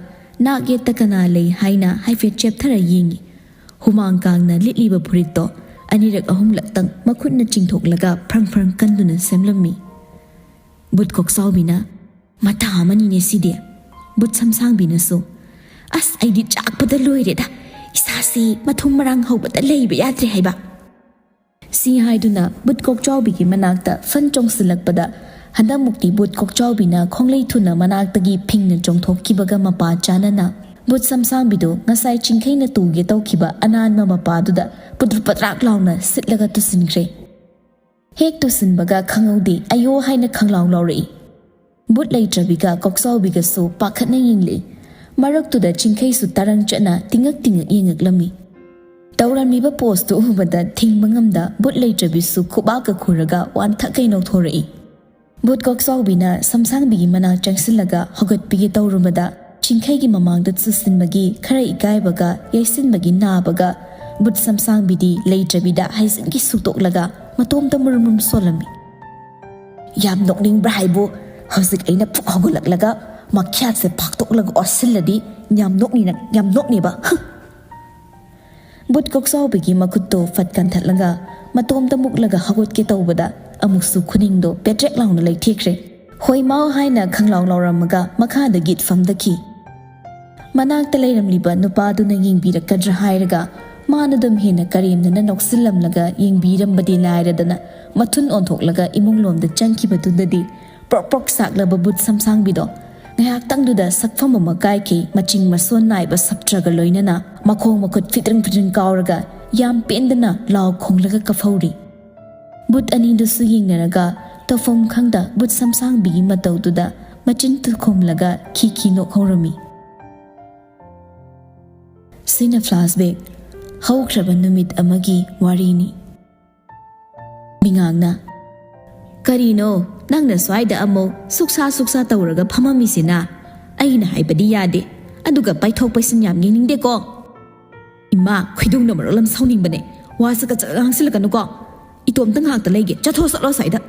ꯅꯥꯛ ꯌꯦꯠꯇ ꯀꯅꯥ ꯂꯩ ꯍꯥꯏꯅ ꯍꯥꯏꯐꯦꯠ ꯆꯦꯞꯊꯔ ꯌꯦꯡꯉꯤ꯫ ꯍꯨꯃꯥꯡ ꯀꯥꯡꯅ ꯂꯤꯠꯂꯤꯕ ꯐꯨꯔꯤꯠꯇꯣ ꯑꯅꯤꯔꯛ ꯑꯍꯨꯝꯂꯛꯇꯪ ꯃꯈꯨꯠꯅ ꯆꯤꯡꯊꯣꯛꯂꯒ ꯐ꯭ꯔꯪ ꯐ꯭ꯔꯪ ꯀꯟꯗꯨꯅ ꯁꯦꯝꯂꯝꯃꯤ꯫ ꯕꯨꯠ ꯀꯣꯛꯆꯥꯎꯕꯤꯅ, "ꯃꯇꯥ ꯑꯃꯅꯤꯅꯦ ꯁꯤꯗꯤ"꯫ ꯕꯨꯠ ꯁꯝꯁꯥꯡꯕꯤꯅꯁꯨ, "ꯑꯁ, ꯑꯩꯗꯤ ꯆꯥꯛꯄꯗ ꯂꯣꯏꯔꯦꯗ, ꯏꯁꯥꯁꯤ ꯃꯊꯨꯝ ꯃꯔꯥꯡ ꯍꯧꯕꯗ ꯂꯩꯕ ꯌꯥꯗ꯭ꯔꯦ ꯍꯥꯏꯕ"꯫ ꯁꯤ ꯍꯥꯏꯗꯨꯅ ꯕꯨꯠ ꯀꯣꯛꯆꯥꯎꯕꯤꯒꯤ ꯃꯅꯥꯛꯇ ꯐꯟ ꯆꯣꯡꯁꯤꯜꯂꯛꯄꯗ, ꯍꯟꯗꯛꯃꯨꯛꯇꯤ ꯕꯨꯠ ꯀꯣꯛꯆꯥꯎꯕꯤꯅ ꯈꯣꯡꯂꯩ ꯊꯨꯅ ꯃꯅꯥꯛꯇꯒꯤ ꯐꯤꯡꯅ ꯆꯣꯡꯊꯣꯛꯈꯤꯕꯒ ꯃꯄꯥ ꯆꯥꯅꯅ ꯕꯨꯠ ꯁꯝꯁꯥꯡꯕꯤꯗꯨ ꯉꯁꯥꯏ ꯆꯤꯡꯈꯩꯅ ꯇꯨꯒꯦ ꯇꯧꯈꯤꯕ ꯑꯅꯥꯟꯕ ꯃꯄꯥꯗꯨꯗ ꯄꯨꯗ꯭ꯔꯨꯛ ꯄꯗ꯭ꯔꯥꯛ ꯂꯥꯎꯅ ꯁꯤꯠꯂꯒ ꯇꯨꯁꯤꯟꯈ꯭ꯔꯦ꯫ ꯍꯦꯛ ꯇꯨꯁꯤꯟꯕꯒ ꯈꯪꯍꯧꯗꯦ ꯑꯌꯣ ꯍꯥꯏꯅ ꯈꯪꯂꯥꯎ ꯂꯥꯎꯔꯛꯏ꯫ ꯕꯨꯠ ꯂꯩꯇ꯭ꯔꯕꯤꯒ ꯀꯣꯛꯆꯥꯎꯕꯤꯒꯁꯨ ꯄꯥꯈꯠꯅ ꯌꯦꯡꯂꯛꯏ꯫ ꯃꯔꯛꯇꯨꯗ ꯆꯤꯡꯈꯩꯁꯨ ꯇꯔꯪ ꯆꯠꯅ ꯇꯤꯡꯉꯛ ꯇꯤꯡꯉꯛ ꯌꯦꯡꯉꯛꯂꯝꯃꯤ꯫ ꯇꯧꯔꯝꯂꯤꯕ ꯄꯣꯁꯇꯨ ꯎꯕꯗ ꯊꯤꯡꯕ ꯉꯝꯗ ꯕꯨꯠ ꯂꯩꯇ꯭ꯔꯕꯤꯁꯨ ꯈꯨꯕꯥꯛꯀ ꯈꯨꯔꯒ ꯋꯥꯟꯊꯛ ꯀꯩ ꯅꯣꯛꯊꯣꯔꯛꯏ꯫ ꯕꯨꯠ ꯀꯣꯛꯆꯥꯎꯕꯤꯅ ꯁꯝꯁꯥꯡꯕꯤꯒꯤ ꯃꯅꯥꯛ ꯆꯪꯁꯤꯜꯂꯒ ꯍꯧꯒꯠꯄꯤꯒꯦ ꯇꯧꯔꯨꯕꯗ, ꯆꯤꯡꯈꯩꯒꯤ ꯃꯃꯥꯡꯗ ꯆꯨꯁꯤꯟꯕꯒꯤ ꯈꯔ ꯏꯀꯥꯏꯕꯒ ꯌꯩꯁꯤꯟꯕꯒꯤ ꯅꯥꯕꯒ ꯕꯨꯠ ꯁꯝꯁꯥꯡꯕꯤꯗꯤ ꯂꯩꯇ꯭ꯔꯕꯤꯗ ꯍꯥꯏꯖꯤꯟꯒꯤ ꯁꯨꯛꯇꯣꯛꯂꯒ ꯃꯇꯣꯝꯇ ꯃꯨꯔꯨꯝ ꯃꯨꯔꯨꯝ ꯁꯣꯜꯂꯝꯃꯤ꯫ "ꯌꯥꯝ ꯅꯣꯛꯅꯤꯡꯕ꯭ꯔꯥ ꯍꯥꯏꯕꯨ? ꯍꯧꯖꯤꯛ ꯑꯩꯅ ꯄꯨꯛ ꯍꯧꯒꯠꯂꯛꯂꯒ ꯃꯈ꯭ꯌꯥꯠꯁꯦ ꯐꯥꯛꯇꯣꯛꯂꯒ ꯑꯣꯠꯁꯤꯜꯂꯗꯤ ꯌꯥꯝ ꯅꯣꯛꯅꯤꯡ-, ꯌꯥꯝ ꯅꯣꯛꯅꯦꯕ꯫ ꯍ!" ꯕꯨꯠ ꯀꯣꯛꯆꯥꯎꯕꯤꯒꯤ ꯃꯈꯨꯠꯇꯣ ꯐꯠ ꯀꯟꯊꯠꯂꯒ ꯃꯇꯣꯝꯇ ꯃꯨꯛꯂꯒ ꯍꯧꯒꯠꯀꯦ ꯇꯧꯕꯗ ꯑꯃꯨꯛꯁꯨ ꯈꯨꯅꯤꯡꯗꯣ ꯄꯦꯇ꯭ꯔꯦꯛ ꯂꯥꯎꯅ ꯂꯩꯊꯦꯛꯈ꯭ꯔꯦ꯫ ꯍꯣꯏ ꯃꯥꯎ ꯍꯥꯏꯅ ꯈꯪꯂꯥꯎ ꯂꯥꯎꯔꯝꯃꯒ ꯃꯈꯥꯗ ꯒꯤꯠ ꯐꯝꯗꯈꯤ꯫ ꯃꯅꯥꯛꯇ ꯂꯩꯔꯝꯂꯤꯕ ꯅꯨꯄꯥꯗꯨꯅ ꯌꯦꯡꯕꯤꯔꯛꯀꯗ꯭ꯔꯥ ꯍꯥꯏꯔꯒ ꯃꯥꯅ ꯑꯗꯨꯝ ꯍꯦꯟꯅ ꯀꯔꯦꯝꯅꯅ ꯅꯣꯛꯁꯤꯜꯂꯝꯂꯒ ꯌꯦꯡꯕꯤꯔꯝꯕꯗꯤ ꯂꯥꯏꯔꯗꯅ ꯃꯊꯨꯟ ꯑꯣꯟꯊꯣꯛꯂꯒ ꯏꯃꯨꯡꯂꯣꯝꯗ ꯆꯪꯈꯤꯕꯗꯨꯗꯗꯤ ꯄ꯭ꯔꯣꯛ ꯄ꯭ꯔꯣꯛ ꯁꯥꯛꯂꯕ ꯕꯨꯠ ꯁꯝꯁꯥꯡꯕꯤꯗꯣ ꯉꯥꯏꯍꯥꯛꯇꯪꯗꯨꯗ ꯁꯛꯐꯝ ꯑꯃ ꯀꯥꯏꯈꯩ ꯃꯆꯤꯡ ꯃꯁꯣꯟ ꯅꯥꯏꯕ ꯁꯞꯇ꯭ꯔꯒ ꯂꯣꯏꯅꯅ ꯃꯈꯣꯡ ꯃꯈꯨꯠ ꯐꯤꯇ꯭ꯔꯤꯡ ꯐꯤꯇ꯭ꯔꯤꯡ ꯀꯥꯎꯔꯒ ꯌꯥꯝ ꯄꯦꯟꯗꯅ ꯂꯥꯎ ꯈꯣꯡꯂꯒ ꯀꯞꯍꯧꯔꯤ꯫ ꯕꯨꯠ ꯑꯅꯤꯗꯨꯁꯨ ꯌꯦꯡꯅꯔꯒ ꯇꯧꯐꯝ ꯈꯪꯗ ꯕꯨꯠ ꯁꯝꯁꯥꯡꯕꯤꯒꯤ ꯃꯇꯧꯗꯨꯗ ꯃꯆꯤꯟ ꯇꯨꯈꯣꯝꯂꯒ ꯈꯤ ꯈꯤ ꯅꯣꯛꯍꯧꯔꯝꯃꯤ꯫ ꯁꯤꯅ ꯐ꯭ꯂꯥꯁꯕꯦꯛ, ꯍꯧꯈ꯭ꯔꯕ ꯅꯨꯃꯤꯠ ꯑꯃꯒꯤ ꯋꯥꯔꯤꯅꯤ꯫ ꯃꯤꯉꯥꯡꯅ, "ꯀꯔꯤꯅꯣ ꯅꯪꯅ ꯁ꯭ꯋꯥꯏꯗ ꯑꯃꯨꯛ ꯁꯨꯛꯁꯥ ꯁꯨꯛꯁꯥ ꯇꯧꯔꯒ ꯐꯝꯃꯝꯃꯤꯁꯤꯅ? ꯑꯩꯅ ꯍꯥꯏꯕꯗꯤ ꯌꯥꯗꯦ, ꯑꯗꯨꯒ ꯄꯥꯏꯊꯣꯛ ꯄꯥꯏꯁꯤꯟ ꯌꯥꯝ ꯌꯦꯡꯅꯤꯡꯗꯦꯀꯣ꯫ ꯏꯃꯥ, ꯈꯣꯏꯗꯧꯅ ꯃꯔꯣꯜ ꯑꯃ ꯁꯥꯎꯅꯤꯡꯕꯅꯦ꯫ ꯋꯥ ꯁꯀꯠ ꯁꯀꯠ ꯉꯥꯡꯁꯤꯜꯂꯛꯀꯅꯨꯀꯣ꯫ ꯏꯇꯣꯝꯇ ꯉꯥꯏꯍꯥꯛꯇ ꯂꯩꯒꯦ꯫ ꯆꯠꯊꯣꯛ ꯆꯠꯂꯣ ꯑꯁ꯭ꯋꯥꯏꯗ꯫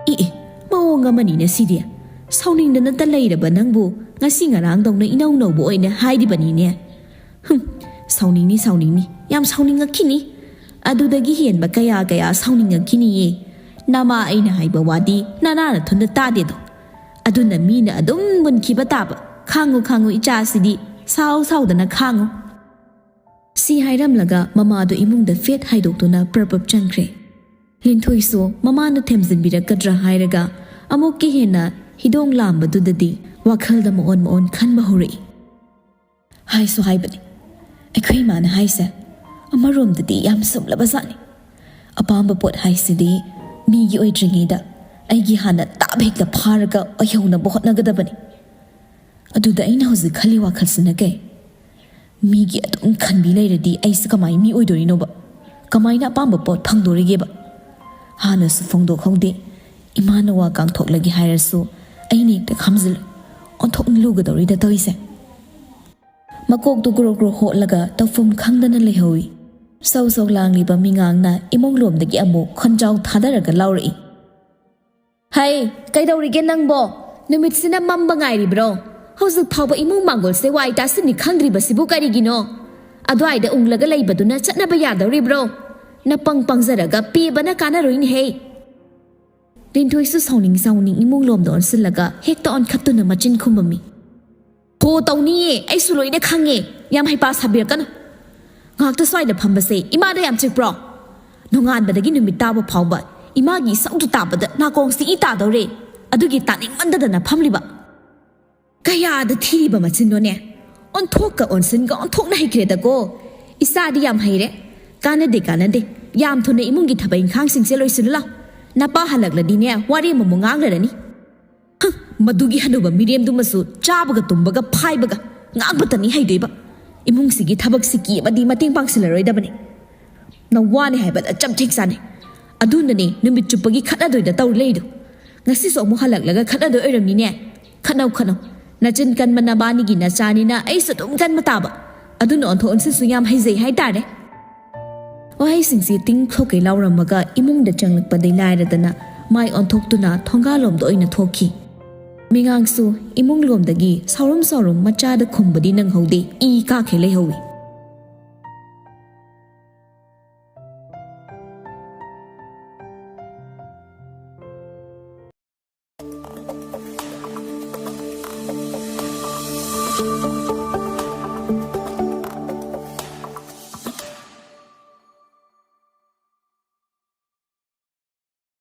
ꯏ ꯏ, ꯃꯑꯣꯡ ꯑꯃꯅꯤꯅꯦ ꯁꯤꯗꯤ꯫ ꯁꯥꯎꯅꯤꯡꯗꯅꯇ ꯂꯩꯔꯕ ꯅꯪꯕꯨ ꯉꯁꯤ ꯉꯔꯥꯡꯗꯧꯅ ꯏꯅꯧ ꯅꯧꯕ ꯑꯣꯏꯅ ꯍꯥꯏꯔꯤꯕꯅꯤꯅꯦ꯫ ꯍꯨꯝ, ꯁꯥꯎꯅꯤꯡꯅꯤ, ꯁꯥꯎꯅꯤꯡꯅꯤ, ꯌꯥꯝ ꯁꯥꯎꯅꯤꯡꯉꯛꯈꯤꯅꯤ꯫ ꯑꯗꯨꯗꯒꯤ ꯍꯦꯟꯕ ꯀꯌꯥ ꯀꯌꯥ ꯁꯥꯎꯅꯤꯡꯉꯛꯈꯤꯅꯤꯌꯦ꯫ ꯅꯃꯥ ꯑꯩꯅ ꯍꯥꯏꯕ ꯋꯥꯗꯤ ꯅꯅꯥ ꯅꯊꯨꯟꯗ ꯇꯥꯗꯦꯗꯣ꯫ ꯑꯗꯨꯅ ꯃꯤꯅ ꯑꯗꯨꯝ ꯃꯨꯟꯈꯤꯕ ꯇꯥꯕ꯫ ꯈꯥꯡꯉꯨ, ꯈꯥꯡꯉꯨ, ꯏꯆꯥꯁꯤꯗꯤ ꯁꯥꯎ ꯁꯥꯎꯗꯅ ꯈꯥꯡꯉꯨ꯫ ꯁꯤ ꯍꯥꯏꯔꯝꯂꯒ ꯃꯃꯥꯗꯨ ꯏꯃꯨꯡꯗ ꯐꯦꯠ ꯍꯥꯏꯗꯣꯛꯇꯨꯅ ꯄ꯭ꯔꯞ ꯄ꯭ꯔꯞ ꯆꯪꯈ꯭ꯔꯦ꯫ ꯂꯤꯟꯊꯣꯏꯁꯨ ꯃꯃꯥꯅ ꯊꯦꯝꯖꯤꯟꯕꯤꯔꯛꯀꯗ꯭ꯔꯥ ꯍꯥꯏꯔꯒ ꯑꯃꯨꯛꯀ ꯍꯦꯟꯅ ꯍꯤꯗꯣꯡ ꯂꯥꯝꯕꯗꯨꯗꯗꯤ ꯋꯥꯈꯜꯗ ꯃꯑꯣꯟ ꯃꯑꯣꯟ ꯈꯟꯕ ꯍꯧꯔꯛꯏ꯫ ꯍꯥꯏꯁꯨ ꯍꯥꯏꯕꯅꯤ, ꯑꯩꯈꯣꯏ ꯏꯃꯥꯅ ꯍꯥꯏꯁꯦ ꯑꯃꯔꯣꯝꯗꯗꯤ ꯌꯥꯝ ꯆꯨꯝꯂꯕ ꯖꯥꯠꯅꯤ꯫ ꯑꯄꯥꯝꯕ ꯄꯣꯠ ꯍꯥꯏꯁꯤꯗꯤ ꯃꯤꯒꯤ ꯑꯣꯏꯗ꯭ꯔꯤꯉꯩꯗ ꯑꯩꯒꯤ ꯍꯥꯟꯅ ꯇꯥꯞ ꯍꯦꯛꯇ ꯐꯥꯔꯒ ꯑꯣꯏꯍꯧꯅꯕ ꯍꯣꯠꯅꯒꯗꯕꯅꯤ꯫ ꯑꯗꯨꯗ ꯑꯩꯅ ꯍꯧꯖꯤꯛ ꯈꯜꯂꯤ ꯋꯥꯈꯜꯁꯤꯅ ꯀꯩ? ꯃꯤꯒꯤ ꯑꯗꯨꯝ ꯈꯟꯕꯤ ꯂꯩꯔꯗꯤ ꯑꯩꯁꯦ ꯀꯃꯥꯏ ꯃꯤ ꯑꯣꯏꯗꯣꯔꯤꯅꯣꯕ? ꯀꯃꯥꯏꯅ ꯑꯄꯥꯝꯕ ꯄꯣꯠ ꯐꯪꯗꯣꯔꯤꯒꯦꯕ? ꯍꯥꯟꯅꯁꯨ ꯐꯣꯡꯗꯣꯛꯍꯧꯗꯦ꯫ ꯏꯃꯥꯅ ꯋꯥ ꯀꯥꯡꯊꯣꯛꯂꯒꯦ ꯍꯥꯏꯔꯁꯨ ꯑꯩꯅ ꯍꯦꯛꯇ ꯈꯥꯝꯖꯤꯜꯂꯨ꯫ ꯑꯣꯟꯊꯣꯛꯅ ꯂꯨꯒꯗꯧꯔꯤꯗ ꯇꯧꯔꯤꯁꯦ꯫ ꯃꯀꯣꯛꯇꯨ ꯒ꯭ꯔꯣ ꯒ꯭ꯔꯣ ꯍꯣꯠꯂꯒ ꯇꯧꯐꯝ ꯈꯪꯗꯅ ꯂꯩꯍꯧꯏ꯫ ꯁꯧ ꯁꯧ ꯂꯥꯡꯂꯤꯕ ꯃꯤꯉꯥꯡꯅ ꯏꯃꯨꯡ ꯂꯣꯝꯗꯒꯤ ꯑꯃꯨꯛ ꯈꯣꯟꯖꯥꯎ ꯊꯥꯗꯔꯒ ꯂꯥꯎꯔꯛꯏ꯫ "ꯍꯩ, ꯀꯩꯗꯧꯔꯤꯒꯦ ꯅꯪꯕꯣ? ꯅꯨꯃꯤꯠꯁꯤꯅ ꯃꯝꯕ ꯉꯥꯏꯔꯤꯕ꯭ꯔꯣ? ꯍꯧꯖꯤꯛ ꯐꯥꯎꯕ ꯏꯃꯨꯡ ꯃꯥꯡꯒꯣꯜꯁꯦ ꯋꯥꯏ ꯇꯥꯁꯤꯟꯅꯤ ꯈꯪꯗ꯭ꯔꯤꯕꯁꯤꯕꯨ ꯀꯔꯤꯒꯤꯅꯣ? ꯑꯗꯨꯋꯥꯏꯗ ꯎꯪꯂꯒ ꯂꯩꯕꯗꯨꯅ ꯆꯠꯅꯕ ꯌꯥꯗꯧꯔꯤꯕ꯭ꯔꯣ? ꯅꯄꯪ ꯄꯪꯖꯔꯒ ꯄꯦꯕꯅ ꯀꯥꯟꯅꯔꯣꯏꯅꯦꯍꯦ!" ꯂꯤꯟꯊꯣꯏꯁꯨ ꯁꯥꯎꯅꯤꯡ ꯁꯥꯎꯅꯤꯡ ꯏꯃꯨꯡ ꯂꯣꯝꯗ ꯑꯣꯟꯁꯤꯜꯂꯒ ꯍꯦꯛꯇ ꯑꯣꯟꯈꯠꯇꯨꯅ ꯃꯆꯤꯟ ꯈꯨꯝꯃꯝꯃꯤ꯫ "ꯍꯣ, ꯇꯧꯅꯤꯌꯦ, ꯑꯩꯁꯨ ꯂꯣꯏꯅ ꯈꯪꯉꯦ꯫ ꯌꯥꯝ ꯍꯩꯄꯥ ꯁꯥꯕꯤꯔꯛꯀꯅꯨ꯫ ꯉꯥꯏꯍꯥꯛꯇ ꯁ꯭ꯋꯥꯏꯗ ꯐꯝꯕꯁꯦ ꯏꯃꯥꯗ ꯌꯥꯝ ꯆꯤꯛꯄ꯭ꯔꯣ? ꯅꯣꯡꯉꯥꯟꯕꯗꯒꯤ ꯅꯨꯃꯤꯠ ꯇꯥꯕ ꯐꯥꯎꯕ ꯏꯃꯥꯒꯤ ꯏꯁꯧꯗꯨ ꯇꯥꯕꯗ ꯅꯥꯀꯣꯡꯁꯤ ꯏ ꯇꯥꯗꯧꯔꯦ꯫ ꯑꯗꯨꯒꯤ ꯇꯥꯅꯤꯡꯃꯟꯗꯗꯅ ꯐꯝꯂꯤꯕ꯫ ꯀꯌꯥꯗ ꯊꯤꯔꯤꯕ ꯃꯆꯤꯟꯅꯣꯅꯦ? ꯑꯣꯟꯊꯣꯛꯀ ꯑꯣꯟꯁꯤꯟꯒ ꯑꯣꯟꯊꯣꯛꯅ ꯍꯩꯈ꯭ꯔꯦꯗꯀꯣ꯫ ꯏꯆꯥꯗꯤ ꯌꯥꯝ ꯍꯩꯔꯦ꯫ ꯀꯥꯟꯅꯗꯦ, ꯀꯥꯟꯅꯗꯦ꯫ ꯌꯥꯝ ꯊꯨꯅ ꯏꯃꯨꯡꯒꯤ ꯊꯕꯛ ꯏꯪꯈꯥꯡꯁꯤꯡꯁꯦ ꯂꯣꯏꯁꯤꯜꯂꯨ ꯂꯥꯎ꯫ ꯅꯄꯥ ꯍꯜꯂꯛꯂꯗꯤꯅꯦ, ꯋꯥꯔꯤ ꯑꯃꯃꯨꯛ ꯉꯥꯡꯂꯔꯅꯤ꯫ ꯍꯪ, ꯃꯗꯨꯒꯤ ꯍꯅꯨꯕ ꯃꯤꯔꯦꯝꯗꯨꯃꯁꯨ ꯆꯥꯕꯒ ꯇꯨꯝꯕꯒ ꯐꯥꯏꯕꯒ ꯉꯥꯡꯕꯇꯅꯤ ꯍꯩꯗꯣꯏꯕ꯫ ꯏꯃꯨꯡꯁꯤꯒꯤ ꯊꯕꯛ ꯁꯤꯀꯤ ꯑꯃꯗꯤ ꯃꯇꯦꯡ ꯄꯥꯡꯁꯤꯜꯂꯔꯣꯏꯗꯕꯅꯤ꯫ ꯅꯋꯥꯅꯤ ꯍꯥꯏꯕꯗ ꯆꯞ ꯊꯤꯛ ꯆꯥꯅꯩ꯫ ꯑꯗꯨꯅꯅꯦ ꯅꯨꯃꯤꯠ ꯆꯨꯞꯄꯒꯤ ꯈꯠꯅꯗꯣꯏꯗ ꯇꯧ ꯂꯩꯗꯣ꯫ ꯉꯁꯤꯁꯨ ꯑꯃꯨꯛ ꯍꯜꯂꯛꯂꯒ ꯈꯠꯅꯗꯣꯏ ꯑꯣꯏꯔꯝꯃꯤꯅꯦ꯫ ꯈꯠꯅꯧ ꯈꯠꯅꯧ, ꯅꯆꯤꯟ ꯀꯟꯕ ꯅꯕꯥꯅꯤꯒꯤ ꯅꯆꯥꯅꯤꯅ ꯑꯩꯁꯨ ꯑꯗꯨꯝ ꯀꯟꯕ ꯇꯥꯕ꯫ ꯑꯗꯨꯅ ꯑꯣꯟꯊꯣꯛ ꯑꯣꯟꯁꯤꯟꯁꯨ ꯌꯥꯝ ꯍꯩꯖꯩ ꯍꯥꯏꯇꯥꯔꯦ꯫ ꯋꯥꯍꯩꯁꯤꯡꯁꯤ ꯇꯤꯡ ꯊꯣꯛꯀꯩ ꯂꯥꯎꯔꯝꯃꯒ ꯏꯃꯨꯡꯗ ꯆꯪꯂꯛꯄꯗꯩ ꯂꯥꯏꯔꯗꯅ ꯃꯥꯏ ꯑꯣꯟꯊꯣꯛꯇꯨꯅ ꯊꯣꯡꯒꯥꯜꯂꯣꯝꯗ ꯑꯣꯏꯅ ꯊꯣꯛꯈꯤ꯫ ꯃꯤꯉꯥꯡꯁꯨ ꯏꯃꯨꯡꯂꯣꯝꯗꯒꯤ ꯁꯥꯎꯔꯨꯝ ꯁꯥꯎꯔꯨꯝ ꯃꯆꯥꯗ ꯈꯨꯝꯕꯗꯤ ꯅꯪꯍꯧꯗꯦ, ꯏ ꯀꯥꯈꯩ ꯂꯩꯍꯧꯏ꯫